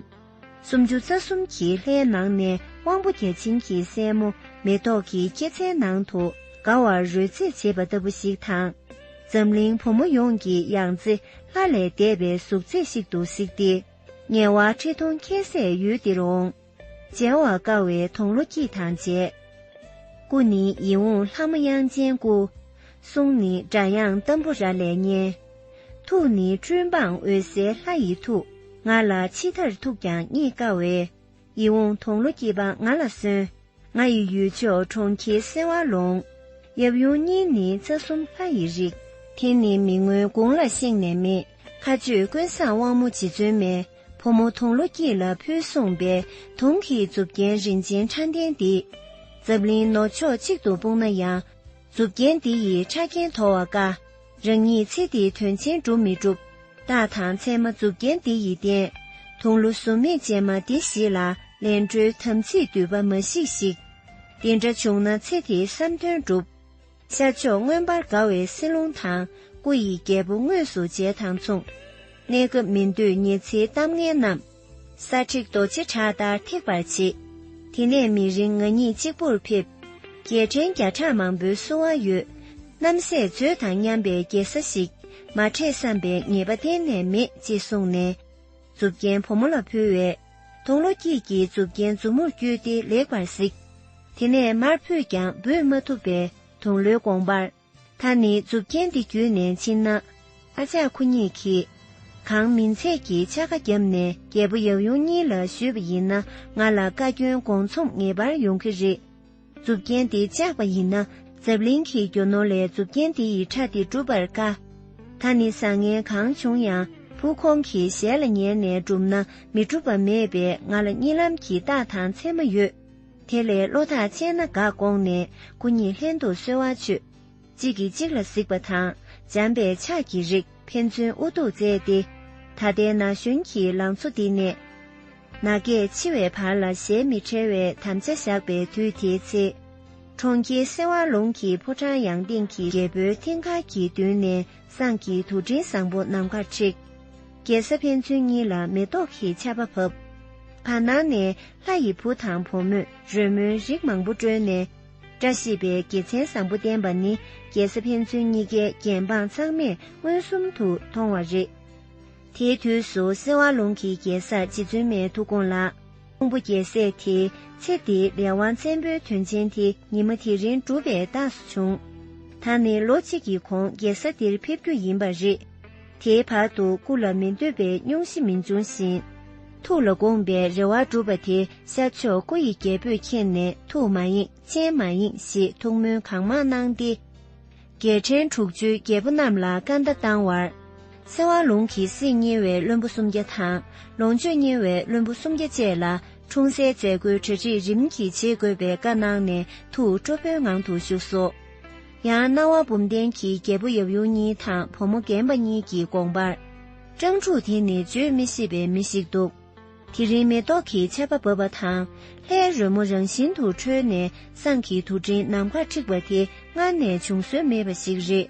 སུམ་ཅུ་རྩ་གསུམ་གྱི་ལྷའི་ནང་ནས་དབང་པོ་བརྒྱ་བྱིན་གྱི་སྲས་མོ་མེ་ཏོག་གི་སྐྱེད་ཚལ་ནང་དུ་དགའ་བར་རོལ་རྩེད་བྱེད་པ་ལྟ་བུ་ཞིག་དང་། འཛམ་གླིང་བུ་མོ་ཡོངས་ཀྱི་ཡང་རྩེ་ལྷ་ལས་འདས་པའི་གཟུགས་མཛེས་ཤིག་ཏུ་གཟིགས་ཏེ། ངལ་བ་ཁྲི་སྟོང་ཁྱད་བསད་ཡུལ་འདིར་འོང་། མཇལ་བར་དཀའ་བའི་དུང་ལོ་སྐྱིད་དང་མཇལ། སྐུ་ནི་ཡིད་འོང་ལྷ་མོ་དབྱངས་ཅན་སྐུ། གསུང་ནི་སྒྲ་དབྱངས་ཏམ་བུ་ར་ལས་སྙན། ཐུགས་ནི་སྤྲིན་དཔངས་འོད་གསལ་ལྷ་ཡི་ཐུགས། ང་ལ་ཕྱི་མཐར་ཐུག་ཀྱང་རྙེད་དཀའ་བའི། ཡིད་འོང་དུང་ལོ་སྐྱིད་པ་ང་ལ་གསོན། ང་ཡི་ཡུལ་ཕྱོགས་གྲོང་ཁྱེར་སེ་བ་ལུང་། ཡབ་ཡུམ་གཉིས་ནི་རྩ་གསུམ་ལྷ་ཡི་རིགས། དེ་ནི་མི་མངོན་དགུང་ལ་གཤེགས་ནས་མེད། མཁའ་སྤྱོད་ཀུན་བཟང་དབང་མོ་རྗེ་བཙུན་མའི། བུ་མོ་དུང་ལོ་སྐྱིད་ལ་ཕུལ་གསུངས་པས། དུང་གི་མཛུབ་རྒྱན་རིན་ཆེན་ཕྲ་ལྡན་འདི། འཛམ་གླིང་ནུབ་ཕྱོགས་གཅིག་ཏུ་སྤུངས་ན་ཡང་། མཛུབ་རྒྱན་འདི་ཡི་ཕྲ་རྒྱན་དོར་བ་དཀའ། རང་ཉིད་ཚེ་འདིའི་དོན་ཆེན་འགྲུབ་མི་འགྲུབ། རྟགས་དང་མཚན་མ་མཛུབ་རྒྱན་འདི་ཡིས་བསྟན། དུང་ལོ་གཟུགས་མེད་ཅན་མ་འདི་བཞི་ལ། ལན་གྲོའི་དམ་ཚིག་འདུས་པ་མ་ཞིག་ཞིག། འདི་འདྲ་བྱུང་ན་ཚེ་འདིའི་བསམ་དོན་འགྲུབ། ཤར་ཕྱོགས་མངོན་པར་དགའ་བའི་བསིལ་རླུང་དང་། སྐུ་ཡི་རྒྱལ་པོ་དངོས་སུ་མཇལ་དང་མཚུངས། གནས་སྐབས་མི་འདོད་ཉི་ཚེའི་གཏམ་ངན་རྣམས། ས་འཁྲེགས་རྡོ་རྗེ་བྲག་ལྟར་ཐེག་པར་བྱེད། དེ་ནས་མི་རིང་ང་གཉིས་གཅིག་པུར་ཕེབས། རྒྱལ་ཕྲན་བརྒྱ་ཕྲག་མང་པོའི་བསུ་བ་ཡོད། རྣམ་སྲས་མཛོད་དང་མཉམ་པའི་རྒྱལ་ས་ཞིག། མ་འཕྲད་བསམ་པའི་ངེས་པ་གཏན་ནས་མེད་ཅེས་གསུངས་ནས། མཛུབ་རྒྱན་བུ་མོ་ལ་ཕུལ་བས། དུང་ལོ་སྐྱིད་ཀྱིས་མཛུབ་རྒྱན་མཛུབ་མོར་བསྐྱུར་ཏེ་ལེགས་པར་གཟིགས། དེ་ནས་མར་ཕུད་ཀྱང་འབུད་མ་ཐུབ་པས་དུང་ལོའི་དགོངས་པར། ད་ནི་མཛུབ་རྒྱན་འདི་བརྒྱུད་ནས་ཕྱིན་ན། ཨ་ཅག་ཁོ་གཉིས་ཀྱིས། གང་མིན་ཚད་ཀྱི་ཕྱག་ཁ་བརྒྱབ་ནས་རྒྱལ་པོ་ཡབ་ཡུམ་གཉིས་ལ་ཞུས་པ་ཡིན་ན། ང་ལ་བཀའ་བཀྱོན་དགོངས་ཚོམས་ངེས་པར་ཡོང་གི་རེད། མཛུབ་རྒྱན་འདི་བཅག་པ་ཡིན་ན། འཛམ་གླིང་གི་རྒྱུ་ནོར་ལས་མཛུབ་རྒྱན་འདི་ཡི་ཕྲ་འདི་འགྲུབ་པར་དཀའ། ད་ནི་བཟང་ངན་གང་བྱུང་ཡང་། བུ་ཁོང་གི་ཞལ་ལ་ཉན་ནས་བསྒྲུབས་ན་མི་འགྲུབ་པ་མེད་པས། ང་ལ་གཉིད་ལམ་གྱི་རྟགས་དང་མཚན་མ་ཡོད། དེ་ལས་བློ་ཐག་བཅད་ན་དགའ་དགོངས་ནས། ཁོ་གཉིས་ལྷན་དུ་གསོལ་བ་མཆོད། གཅིག་གིས་གཅིག་ལ་གཟིགས་པ་དང་། འཇམ་པའི་ཕྱག་གིས་རེག། ཕན་ཚུན་དབུ་ཐུག་བརྩེས་ཏེ། ད་ལྟའི་ན་གཞོན་གྱི་ལང་ཚོ་འདི་ནས། ན་རྒས་འཆི་བའི་བར་ལ་ཞལ་མི་འཕྲད་པའི་དམ་བཅའ་བཞག་པའི་དུས་དེའི་ཚེ། གྲོང་ཁྱེར་སེ་བ་ལུང་གི་ཕོ་བྲང་ཡང་སྟེང་གི་རྒྱལ་པོའི་ཐིང་ཀ་གི་མདུན་ནས་བསང་གི་དུག་སྤྲིན་བཟང་པོ་ནམ་མཁར་འཁྲིགས། རྒྱལ་ས་ཕན་ཚུན་གཉིས་ལ་མེ་ཏོག་གི་ཆར་པ་བབས། བར་སྣང་ནས་ལྷ་ཡི་བུ་དང་བུ་མོས་རོལ་མོའི་རིགས་མང་པོ་དཀྲོལ་ནས། བཀྲ་ཤིས་པའི་དགེ་མཚན་བཟང་པོ་བསྟན་པ་ནི། རྒྱལ་ས་ཕན་ཚུན་གཉིས་ཀའི་འགན་འབངས་ཚང་མས་མངོན་སུམ་དུ་མཐོང་བ་རེད། དེའི་དུས་སུ་སེ་བ་ལུང་གི་རྒྱལ་སར་རྗེ་བཙུན་མའི་ཐུགས་དགོངས་ལ། ཕུང་པོ་རྒྱལ་སྲས་དེས་ཚེ་འདིའི་ལས་དབང་བཙན་པོའི་དོན་ཆེན་དེ་ཉི་མ་དེ་རིང་འགྲུབ་པའི་རྟགས་སུ་བྱུང་། ད་ནི་ལོ་གཅིག་གི་གོང་རྒྱལ་ས་འདིར་ཕེབས་རྒྱུ་ཡིན་པ་རེད། དེའི་བར་དུ་སྐུ་ལ་མི་འདོད་པའི་སྙུང་གཞི་མི་འབྱུང་ཞིང་། ཐུགས་ལ་དགོངས་པའི་རེ་བ་འགྲུབ་པ་དེ་ཤར་ཕྱོགས་སྐུ་ཡི་རྒྱལ་པོས་མཁྱེན་ནས་ཐུགས་མ་ཡེངས་སྤྱན་མ་ཡེངས་ཞེས་ཐུགས་སྨོན་གང་མང་གནང་སྟེ། རྒྱལ་ཕྲན་དྲུག་ཅུའི་རྒྱལ་པོ་རྣམས་ལ་བཀའ་བརྡ་བཏང་བར། སེ་བ་ལུང་གི་སྲིད་གཉེར་བའི་བློན་པོ་སུམ་བརྒྱ་དང་། ལོངས་སྤྱོད་གཉེར་བའི་བློན་པོ་སུམ་བརྒྱ་བཅས་ལ་འཁྲུངས་སའི་མཛད་སྒོའི་གྲ་སྒྲིག་རིམ་གྱིས་བྱེད་དགོས་པའི་བཀའ་གནང་ནས་ཐུགས་སྤྲོ་པོའི་ངང་དུ་བཞུགས་སོ། ཡང་སྣང་བ་འབུམ་ལྡན་གྱིས་རྒྱལ་པོ་ཡབ་ཡུམ་གཉིས་དང་བུ་མོ་རྒན་པ་གཉིས་ཀྱི་དགོངས་པར། སྤྲང་ཕྲུག་དེ་ནི་བརྗོད་མི་ཤེས་པའི་མི་ཞིག་འདུག། དེ་རིང་མེ་ཏོག་གི་ཆར་པ་བབས་པ་དང་། ལྷའི་རོལ་མོ་རང་བཞིན་དུ་འཁྲོལ་ནས་བསང་གི་དུག་སྤྲིན་ནམ་མཁར་འཁྲིགས་པ་དེ་སྔར་ནས་བྱུང་སྲོལ་མེད་པ་ཞིག་རེད།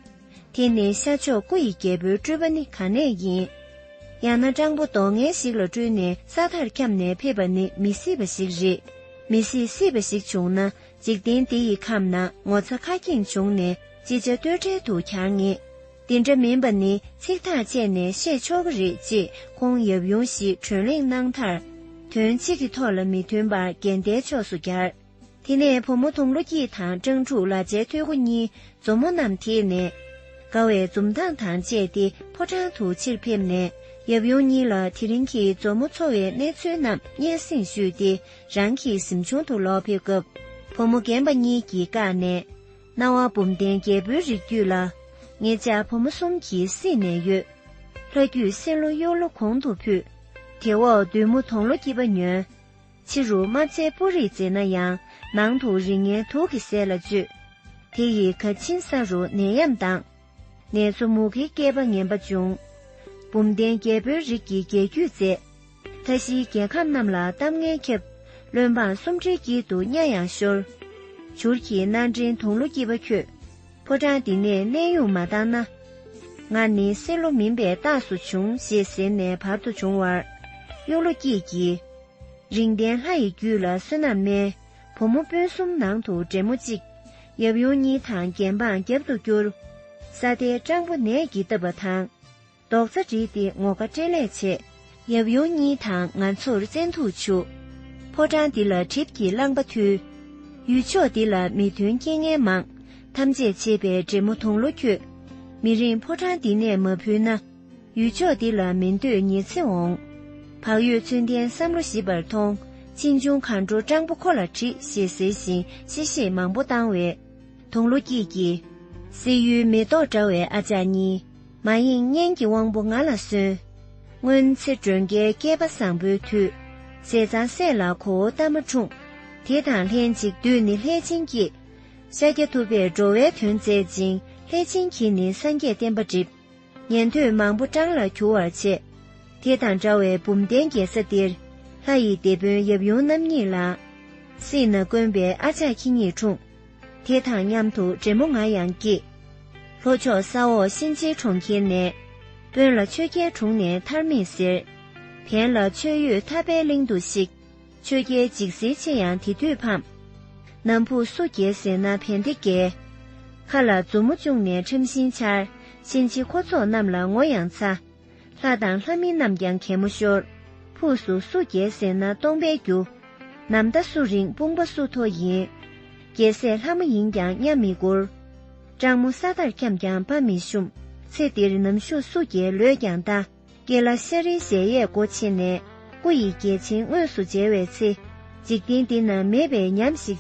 དེ་ནི་ཤར་ཕྱོགས་སྐུ་ཡི་རྒྱལ་པོའི་སྤྲུལ་པ་ནི་ག་ནས་ཡིན། ཡང་ན་སྤྲང་པོ་མདོག་ངན་ཞིག་ལ་སྤྲུལ་ནས་ས་མཐར་འཁྱམས་ནས་ཕེབས་པ་ནི་མི་སྲིད་པ་ཞིག་རེད། མི་སྲིད་སྲིད་པ་ཞིག་བྱུང་ན། འཇིག་རྟེན་འདི་ཡི་ཁམས་ན་ངོ་ཚ་ཁ་སྐྱེངས་བྱུང་ནས་ཅི་བྱ་གཏོལ་བྲལ་དུ་གྱར་ངེས། འདི་འདྲ་མིན་པ་ནི་ཚིག་ཐག་བཅད་ནས་བཤད་ཆོག་གི་རེད་ཅེས་ཁོང་ཡབ་ཡུམ་ཞིག་གྲོས་གླེང་གནང་མཐར། དོན་གཅིག་གི་ཐོག་ལ་མི་མཐུན་པར་འགལ་ཟླའི་ཕྱོགས་སུ་གྱར། དེ་ནས་བུ་མོ་དུང་ལོ་སྐྱིད་དང་སྤྲང་ཕྲུག་ལ་རྗེ་ཐོད་སྐུ་གཉིས་མཛོ་མོ་རྣམས་དེད་ནས། དགའ་བའི་འཛུམ་མདངས་དང་བཅས་ཏེ་ཕོ་བྲང་དུ་ཕྱིར་ཕེབས་ནས། ཡབ་ཡུམ་གཉིས་ལ་དེ་རིང་གི་མཛོ་མོ་འཚོ་བའི་གནས་ཚུལ་རྣམས་སྙན་སེང་ཞུས་ཏེ། རང་གི་གཟིམ་ཆུང་དུ་ལོག་ཕེབས་སྐབས། བུ་མོ་རྒན་པ་གཉིས་ཀྱིས་བཀག་ནས། སྣང་བ་འབུམ་ལྡན་རྒྱལ་པོའི་རིགས་རྒྱུད་ལ། ངེད་ཅག་བུ་མོ་གསུམ་གྱིས་སྲིད་ནས་ཡོད། ལྷ་རྒྱུད་སྲིན་ལོ་གཡུ་ལོ་གོང་དུ་ཕུད། དེ་འོག་བདུད་མོ་དོང་ལོ་སྐྱིད་པ་ཉོན། ཕྱི་རུ་དམར་རྫས་སྤུ་རིས་མཛེས་ན་ཡང་། ནང་དུ་རིགས་ངན་དུག་གི་ཟས་ལ་སྤྱོད། དེ་ཡི་ག་ཕྱིན་ས་རུ་ནད་ཡམས་དང་། ནད་མཚོ་མུ་གེའི་བསྐལ་པ་ངན་པ་འབྱུང་། འབུམ་ལྡན་རྒྱལ་པོའི་རིགས་ཀྱི་རྒྱལ་རྒྱུད་མཛད། མཐའ་བཞིའི་རྒྱལ་ཁམས་རྣམས་ལ་གཏམ་ངན་ཁྱབ། བློན་འབངས་སུམ་ཁྲིའི་དཀྱིལ་དུ་གཉའ་ཡང་ཤོར། བྱུར་གྱི་སྣ་འདྲེན་དུང་ལོ་སྐྱིད་པ་ཁྱོད། ཕོ་བྲང་འདི་ནས་གནས་དབྱུང་མ་བཏང་ན། ང་ནི་སྲིན་ལོ་མིན་པའི་རྟགས་སུ་བྱུང་ཞེས་ཟེར་ནས་བར་དུ་བྱུང་བར། གཡུ་ལོ་སྐྱིད་ཀྱིས། རིང་བརྟན་ལྷ་ཡི་རྒྱུད་ལ་བསོད་ནམས་དམན། བུ་མོ་སྤུན་གསུམ་ནང་དུ་འདྲེ་མོ་གཅིག། ཡབ་ཡུམ་གཉིས་དང་རྒན་འབངས་རྒྱབ་ཏུ་བསྐྱུར། ས་མཐའི་སྤྲང་པོ་ནད་ཀྱིས་བཏབ་པ་དང་། རྡོག་རྩ་བསྒྲིལ་ཏེ་ངོ་དགའ་སྤྲེལ་ལད་བྱེད། ཡབ་ཡུམ་གཉིས་དང་ང་ཚོར་བཙན་ཐུག་བྱུག། ཕོ་བྲང་འདི་ལ་གྲིབ་ཀྱི་རླངས་པ་འཐུལ། ཡུལ་ཕྱོགས་འདི་ལ་མི་མཐུན་རྐྱེན་ངན་མང་། ཐམས་ཅད་ཕྱེད་པའི་འདྲེ་མོ་དུང་ལོ་ཁྱོད། མི་རིང་ཕོ་བྲང་འདི་ནས་མ་བུད་ན། ཡུལ་ཕྱོགས་འདི་ལ་མི་འདོད་ཉི་ཚེ་འོང་། བག་ཡོད་ཚུལ་ལྡན་བསམ་བློ་ཞིབ་པར་ཐོངས། ཕྱིས་འབྱུང་གང་འགྲོ་སྤྲང་པོ་ཁོ་ལ་དྲིས་ཞེས་ཟེར་ཞིང་གཤེ་གཤེ་མང་པོ་བཏང་བས། དུང་ལོ་སྐྱིད་ཀྱིས། བསེ་ཡུལ་མེ་ཏོག་འདྲ་བའི་ཨ་ཅག་གཉིས། མ་ཡེངས་གཉེན་གྱི་དབང་པོ་ང་ལ་གསོན། སྔོན་ཚེ་སྒྲོན་སྐྱེས་སྐལ་པ་བཟང་པོའི་དུས། ཟས་གཙང་སྲས་ལ་གོ་བོ་ལྟ་མ་འཁྲུངས། དེ་དང་ལྷན་ཅིག་བདུད་ནི་ལྷས་བྱིན་སྐྱེས། ཤཱཀྱ་ཐུབ་པས་འགྲོ་བའི་དོན་མཛད་ཅིང་ལྷས་བྱིན་གྱིས་ནི་སངས་རྒྱས་བསྟན་པ་བསྒྲིབས། ཉན་ཐོས་མང་པོ་སྤྲང་ལ་གྱུར་བར་བྱས། དེ་དང་འདྲ་བའི་བུམ་ལྡན་རྒྱལ་ས་འདིར། ལྷ་ཡི་སྡེ་དཔོན་ཡབ་ཡུམ་རྣམ་གཉིས་ལ། སྲིད་ན་དཀོན་པའི་ཨ་ཅག་ཁྱེད་གཉིས་འཁྲུངས། དེ་དང་མཉམ་དུ་འདྲེ་མོ་ང་ཡང་སྐྱེས། ལྷོ་ཕྱོགས་ས་འོག་གཤིན་རྗེའི་གྲོང་ཁྱེར་ནས། དཔོན་ལ་ཆོས་རྒྱལ་དྲུང་ནས་ཐར་མེད་ཟེར། བན་ལ་མཆོད་ཡོད་ཐར་པའི་གླིང་དུ་གཤེགས། ཆོས་རྒྱལ་འཇིགས་སེལ་ཆེ་ཡང་དེ་དུས་ཕམ། ནམ་ཕུགས་སུ་རྒྱལ་ཟེར་ན་བན་དེ་རྒྱལ། ཁ་ལ་མཛུབ་མོ་བཅུག་ནས་ཁྲམ་ཤིང་འཕྱར། གཤིན་རྗེ་འཁོར་ཚོགས་རྣམས་ལ་ངོ་ཡང་ཚ། ལྷ་དང་ལྷ་མིན་རྣམས་ཀྱང་གད་མོ་ཤོར། ཕུགས་སུ་སུ་རྒྱལ་ཟེར་ན་སྟོང་པའི་རྒྱུ། ནམ་ཟླ་སུ་རིང་དཔུང་པ་སུ་མཐོ་ཡིན། རྒྱལ་སྲས་ལྷ་མོ་ཡིན་ཀྱང་གཉའ་མི་བསྐུར། སྤྲང་མོ་ས་མཐར་འཁྱམས་ཀྱང་དཔའ་མི་ཞུམ། ཚེ་འདིར་ནམ་ཞུགས་སུ་རྒྱལ་ལོས་ཀྱང་ལྟ། སྐྱེ་ལ་ཤ་རིའི་གཞལ་ཡས་སྒོ་ཕྱེ་ནས། སྐུ་ཡི་རྒྱལ་ཆེན་དངོས་སུ་མཇལ་བའི་ཚེ། འཇིག་རྟེན་འདི་ན་མེད་པའི་ཉམས་ཤིག་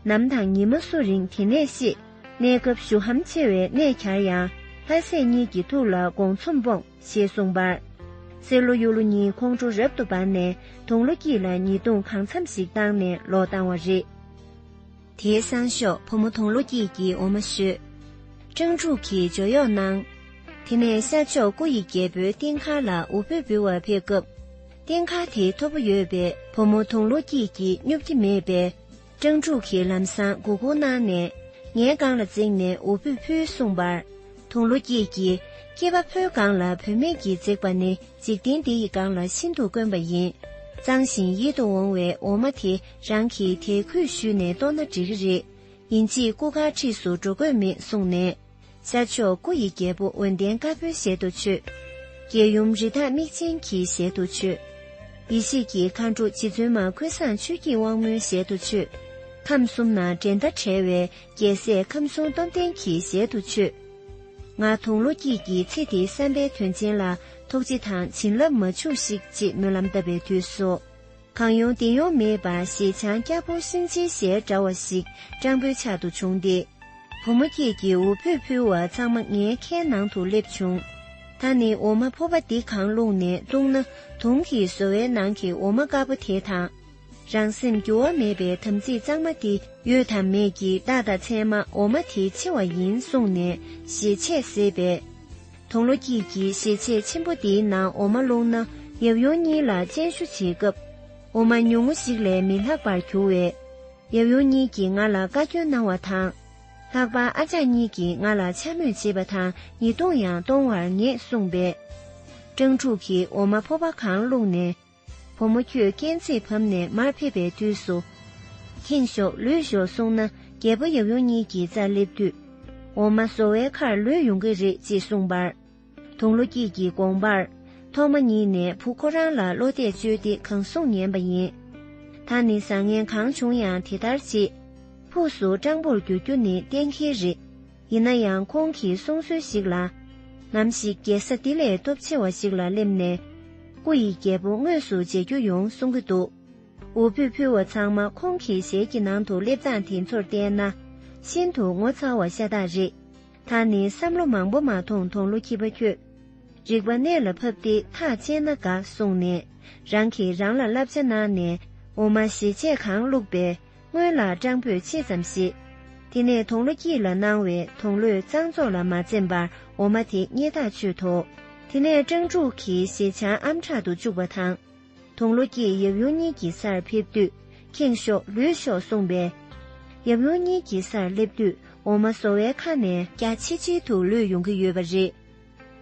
བྱེད། ནམ་དང་ཉི་མ་སུ་རིང་དེ་ནས་ཤེས། གནས་སྐབས་ཞུ་ཧམ་ཆེ་བའི་གནས་གྱར་ཡང་། ལྷ་སྲས་གཉིས་ཀྱི་ཐུགས་ལ་དགོངས་ཚོམས་སྤོངས་ཞེས་གསུངས་པར། སེར་ལོ་གཡུ་ལོ་གཉིས་ཁོང་ཁྲོ་རབ་ཏུ་འབར་ནས་དུང་ལོ་སྐྱིད་ལ་ཉེས་རྡུང་གང་འཚམ་ཞིག་བཏང་ནས་ལོག་བཏང་བ་རེད། དེའི་སང་ཞོགས་བུ་མོ་དུང་ལོ་སྐྱིད་ཀྱིས་འོ་མ་བཞོས། སྤྲང་ཕྲུག་གིས་ཇོ་གཡོག་གནང་། དེ་ནས་ཤར་ཕྱོགས་སྐུ་ཡི་རྒྱལ་པོའི་སྟེང་མཁར་ལ་འུ་བུད་འབུལ་བར་ཕེབས་སྐབས། སྟེང་མཁར་དེའི་མཐོ་པོ་ཡོད་པས་བུ་མོ་དུང་ལོ་སྐྱིད་ཀྱིས་སྙོབ་ཀྱི་མེད་པས། སྤྲང་ཕྲུག་གིས་ལམ་སང་མགོ་སྒུར་གནང་ནས་ངའི་སྒང་ལ་འཛེགས་ནས་འུ་བུད་ཕུལ་གསུངས་པར། དུང་ལོ་སྐྱིད་ཀྱིས་སྐྱེས་པ་ཕོའི་སྒང་ལ་བུད་མེད་ཀྱིས་འཛེགས་པ་ནི་འཇིག་རྟེན་འདི་ཡི་སྒང་ལ་ཤིན་ཏུ་དཀོན་པ་ཡིན། གཙང་ཞིང་ཡིད་དུ་འོང་བའི་འོ་མ་དེ་རང་གིས་དད་གུས་ཞུས་ནས་གཏོར་ན་འགྲིག་གི་རེད། ཡིན་གཅིག་སྐུ་མཁར་འཁྲིས་སུ་འགྲོ་དགོས་མེད་གསུངས་ནས། ཤར་ཕྱོགས་སྐུ་ཡི་རྒྱལ་པོ་འོད་ལྡན་དཀར་པོའི་ཞལ་དུ་མཆོད། རྒྱལ་ཡུམ་རི་དྭགས་མིག་ཅན་གྱི་ཞལ་དུ་མཆོད། ཡེ་ཤེས་ཀྱི་མཁའ་འགྲོ་རྗེ་བཙུན་མ་ཀུན་བཟང་ཆོས་ཀྱི་དབང་མོའི་ཞལ་དུ་མཆོད། ཁམས་གསུམ་ན་འགྲན་ཟླ་བྲལ་བའི་རྒྱལ་སྲས་ཁམས་གསུམ་སྟོབས་ལྡན་གྱི་ཞལ་དུ་མཆོད། ང་དུང་ལོ་སྐྱིད་ཀྱི་ཚེ་འདིའི་བསམ་པའི་དོན་ཆེན་ལ་ཐུགས་རྗེ་དང་བྱིན་རླབས་མ་འཆུགས་ཤིག་ཅེས་སྨོན་ལམ་བཏབ་པའི་དུས་སུ། གང་ཡོང་དེ་ཡོང་མེད་པར་ཞེ་ཆང་སྐྱ་ཕོ་གཤིན་རྗེའི་ཞལ་འདྲ་བ་ཞིག་སྤྲང་པོའི་ཕྱག་ཏུ་བྱུང་སྟེ། བུ་མོ་སྐྱིད་ཀྱིས་འུ་བུད་ཕུལ་བ་ཚང་མ་ངའི་ཁའི་ནང་དུ་སླེབས་བྱུང་། ད་ནི་འོ་མ་ཕོར་པ་འདི་གང་བླུགས་ནས་བཏུང་ན་དུང་གི་བཟོ་བའི་ནང་གི་འོ་མ་དཀར་པོ་དེ་དང་། རང་སེམས་འགྱུར་བ་མེད་པའི་དམ་ཚིག་གཙང་མ་དེ་ཡོད་དམ་མེད་ཀྱི་རྟགས་དང་མཚན་མ་འོ་མ་དེའི་ཆེ་བ་ཡིན་གསུངས་ནས་ཞེ་ཆད་བཟེད་པས། དུང་ལོ་སྐྱིད་ཀྱིས་ཞེ་ཆད་ཆེན་པོ་འདིའི་ནང་འོ་མ་བླུགས་ན་ཡབ་ཡུམ་གཉིས་ལ་སྤྱན་ཞུ་བྱེད་སྐབས། འོ་མ་ཉུང་ངུ་ཞིག་ལས་མི་ལྷག་པར་གྱུར་བས། ཡབ་ཡུམ་གཉིས་ཀྱིས་ང་ལ་བཀའ་བཀྱོན་གནང་བ་དང་། ལྷག་པར་ཨ་ཅག་གཉིས་ཀྱིས་ང་ལ་འཕྱ་སྨོད་བྱེད་པ་དང་ཉེས་རྡུང་ཡང་གཏོང་བར་ངེས་གསུངས་པས། སྤྲང་ཕྲུག་གིས་འོ་མ་ཕོར་པ་གང་བླུགས་ནས། བུ་མོ་ཁྱོད་སྐས་འཛེག་བབས་ནས་མར་ཕེབས་པའི་དུས་སུ། ཁེངས་ཤོག་ལུས་ཤོག་གསུངས་ན་རྒྱལ་པོ་ཡབ་ཡུམ་གཉིས་ཀྱི་རྩར་སླེབས་དུས། འོ་མ་བཟོ་བའི་ཁར་ལུས་ཡོང་གི་རེད་ཅེས་གསུངས་པར། དུང་ལོ་སྐྱིད་ཀྱི་དགོངས་པར། ཐོག་མ་ཉིད་ནས་བུ་ཁོ་རང་ལ་བློ་གཏད་བཅོལ་ཏེ་གང་གསུང་ཉན་པ་ཡིན། ད་ནི་བཟང་ངན་གང་བྱུང་ཡང་དེ་ལྟར་བྱེད། ཕུགས་སུ་སྤྲང་པོར་འགྱུར་རྒྱུ་ནི་གཏན་འཁེལ་རེད། ཡིན་ན་ཡང་ཁོང་གི་གསུང་སྲོལ་ཞིག་ལ། ནམ་ཞིག་རྒྱལ་ས་འདི་ལས་སྟོབས་ཆེ་བ་ཞིག་ལ་སླེབས་ནས། སྐུ་ཡི་རྒྱལ་པོ་དངོས་སུ་མཇལ་རྒྱུ་ཡོང་གསུང་གི་འདུག་འུ་བུད་ཕུལ་བ་ཚང་མ་ཁོང་གི་ཞལ་གྱི་ནང་དུ་སླེབས་སྟངས་དེ་ཚོར་བལྟས་ན། ཤིན་ཏུ་ངོ་མཚར་བ་ཤ་སྟག་རེད། ད་ནི་བསམ་བློ་མང་པོ་མ་ཐོངས་དུང་ལོ་ཁྱི་པ་ཁྱོད། རིག་པ་གནད་ལ་ཕབ་སྟེ་ཐག་བཅད་ན་དགའ་གསུངས་ནས། རང་གིས་རང་ལ་བསླབ་བྱ་གནང་ནས་འོ་མ་ཞེ་ཆད་གང་བླུགས་པས་སྔོན་ལ་སྤྲང་པོས་ཆེ་ཙམ་བཞེས། དེ་ནས་དུང་ལོ་སྐྱིད་ལ་གནང་བས་དུང་ལོས་གཙང་བཙོག་ལ་མ་འཛེམས་པར་འོ་མ་དེ་མཉེས་ཐག་ཆོད་དོ། དེ་ནས་སྤྲང་ཕྲུག་གིས་ཞེ་ཆང་ཨམ་ཕྲག་ཏུ་བཅུག་པ་དང་། དུང་ལོ་སྐྱིད་ཡབ་ཡུམ་གཉིས་ཀྱི་སར་ཕེབས་དུས་ཁེངས་ཤོག་ལུས་ཤོག་གསུངས་པས། ཡབ་ཡུམ་གཉིས་ཀྱི་སར་སླེབས་དུས་འོ་མ་བཟོ་བའི་ཁ་ནས་རྒྱ་ཆི་ཆི་དུ་ལུས་ཡོང་གི་ཡོད་པ་རེད།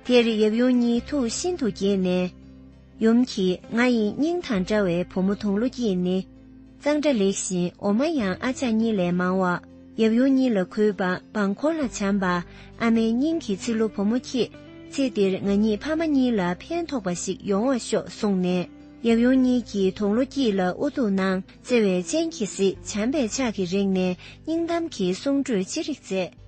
དེར་ཡབ་ཡུམ་གཉིས་ཐུགས་ཤིན་ཏུ་དགྱེས་ནས། ཡུམ་གྱིས་ང་ཡི་སྙིང་དང་འདྲ་བའི་བུ་མོ་དུང་ལོ་སྐྱིད་ནི། གཙང་སྦྲ་ལེགས་ཤིང་འོ་མ་ཡང་ཨ་ཅག་གཉིས་ལས་མང་བ། ཡབ་ཡུམ་གཉིས་ལ་གུས་པ་འབངས་འཁོར་ལ་བྱམས་པ། ཨ་མའི་སྙིང་གི་ཚི་ལུ་བུ་མོ་ཁྱེད། ཚེ་འདིར་ང་གཉིས་ཕ་མ་གཉིས་ལ་ཕན་ཐོགས་པ་ཞིག་ཡོང་བར་ཤོག་གསུངས་ནས། ཡབ་ཡུམ་གཉིས་ཀྱིས་དུང་ལོ་དཀྱིལ་ལ་དབུ་གདུགས་གནང་། བརྩེ་བའི་སྤྱན་གྱིས་གཟིགས། བྱམས་པའི་ཕྱག་གིས་རིག་ནས། སྙིང་གཏམ་གྱི་གསུང་སྒྲོས་ཅི་རིགས་མཛད།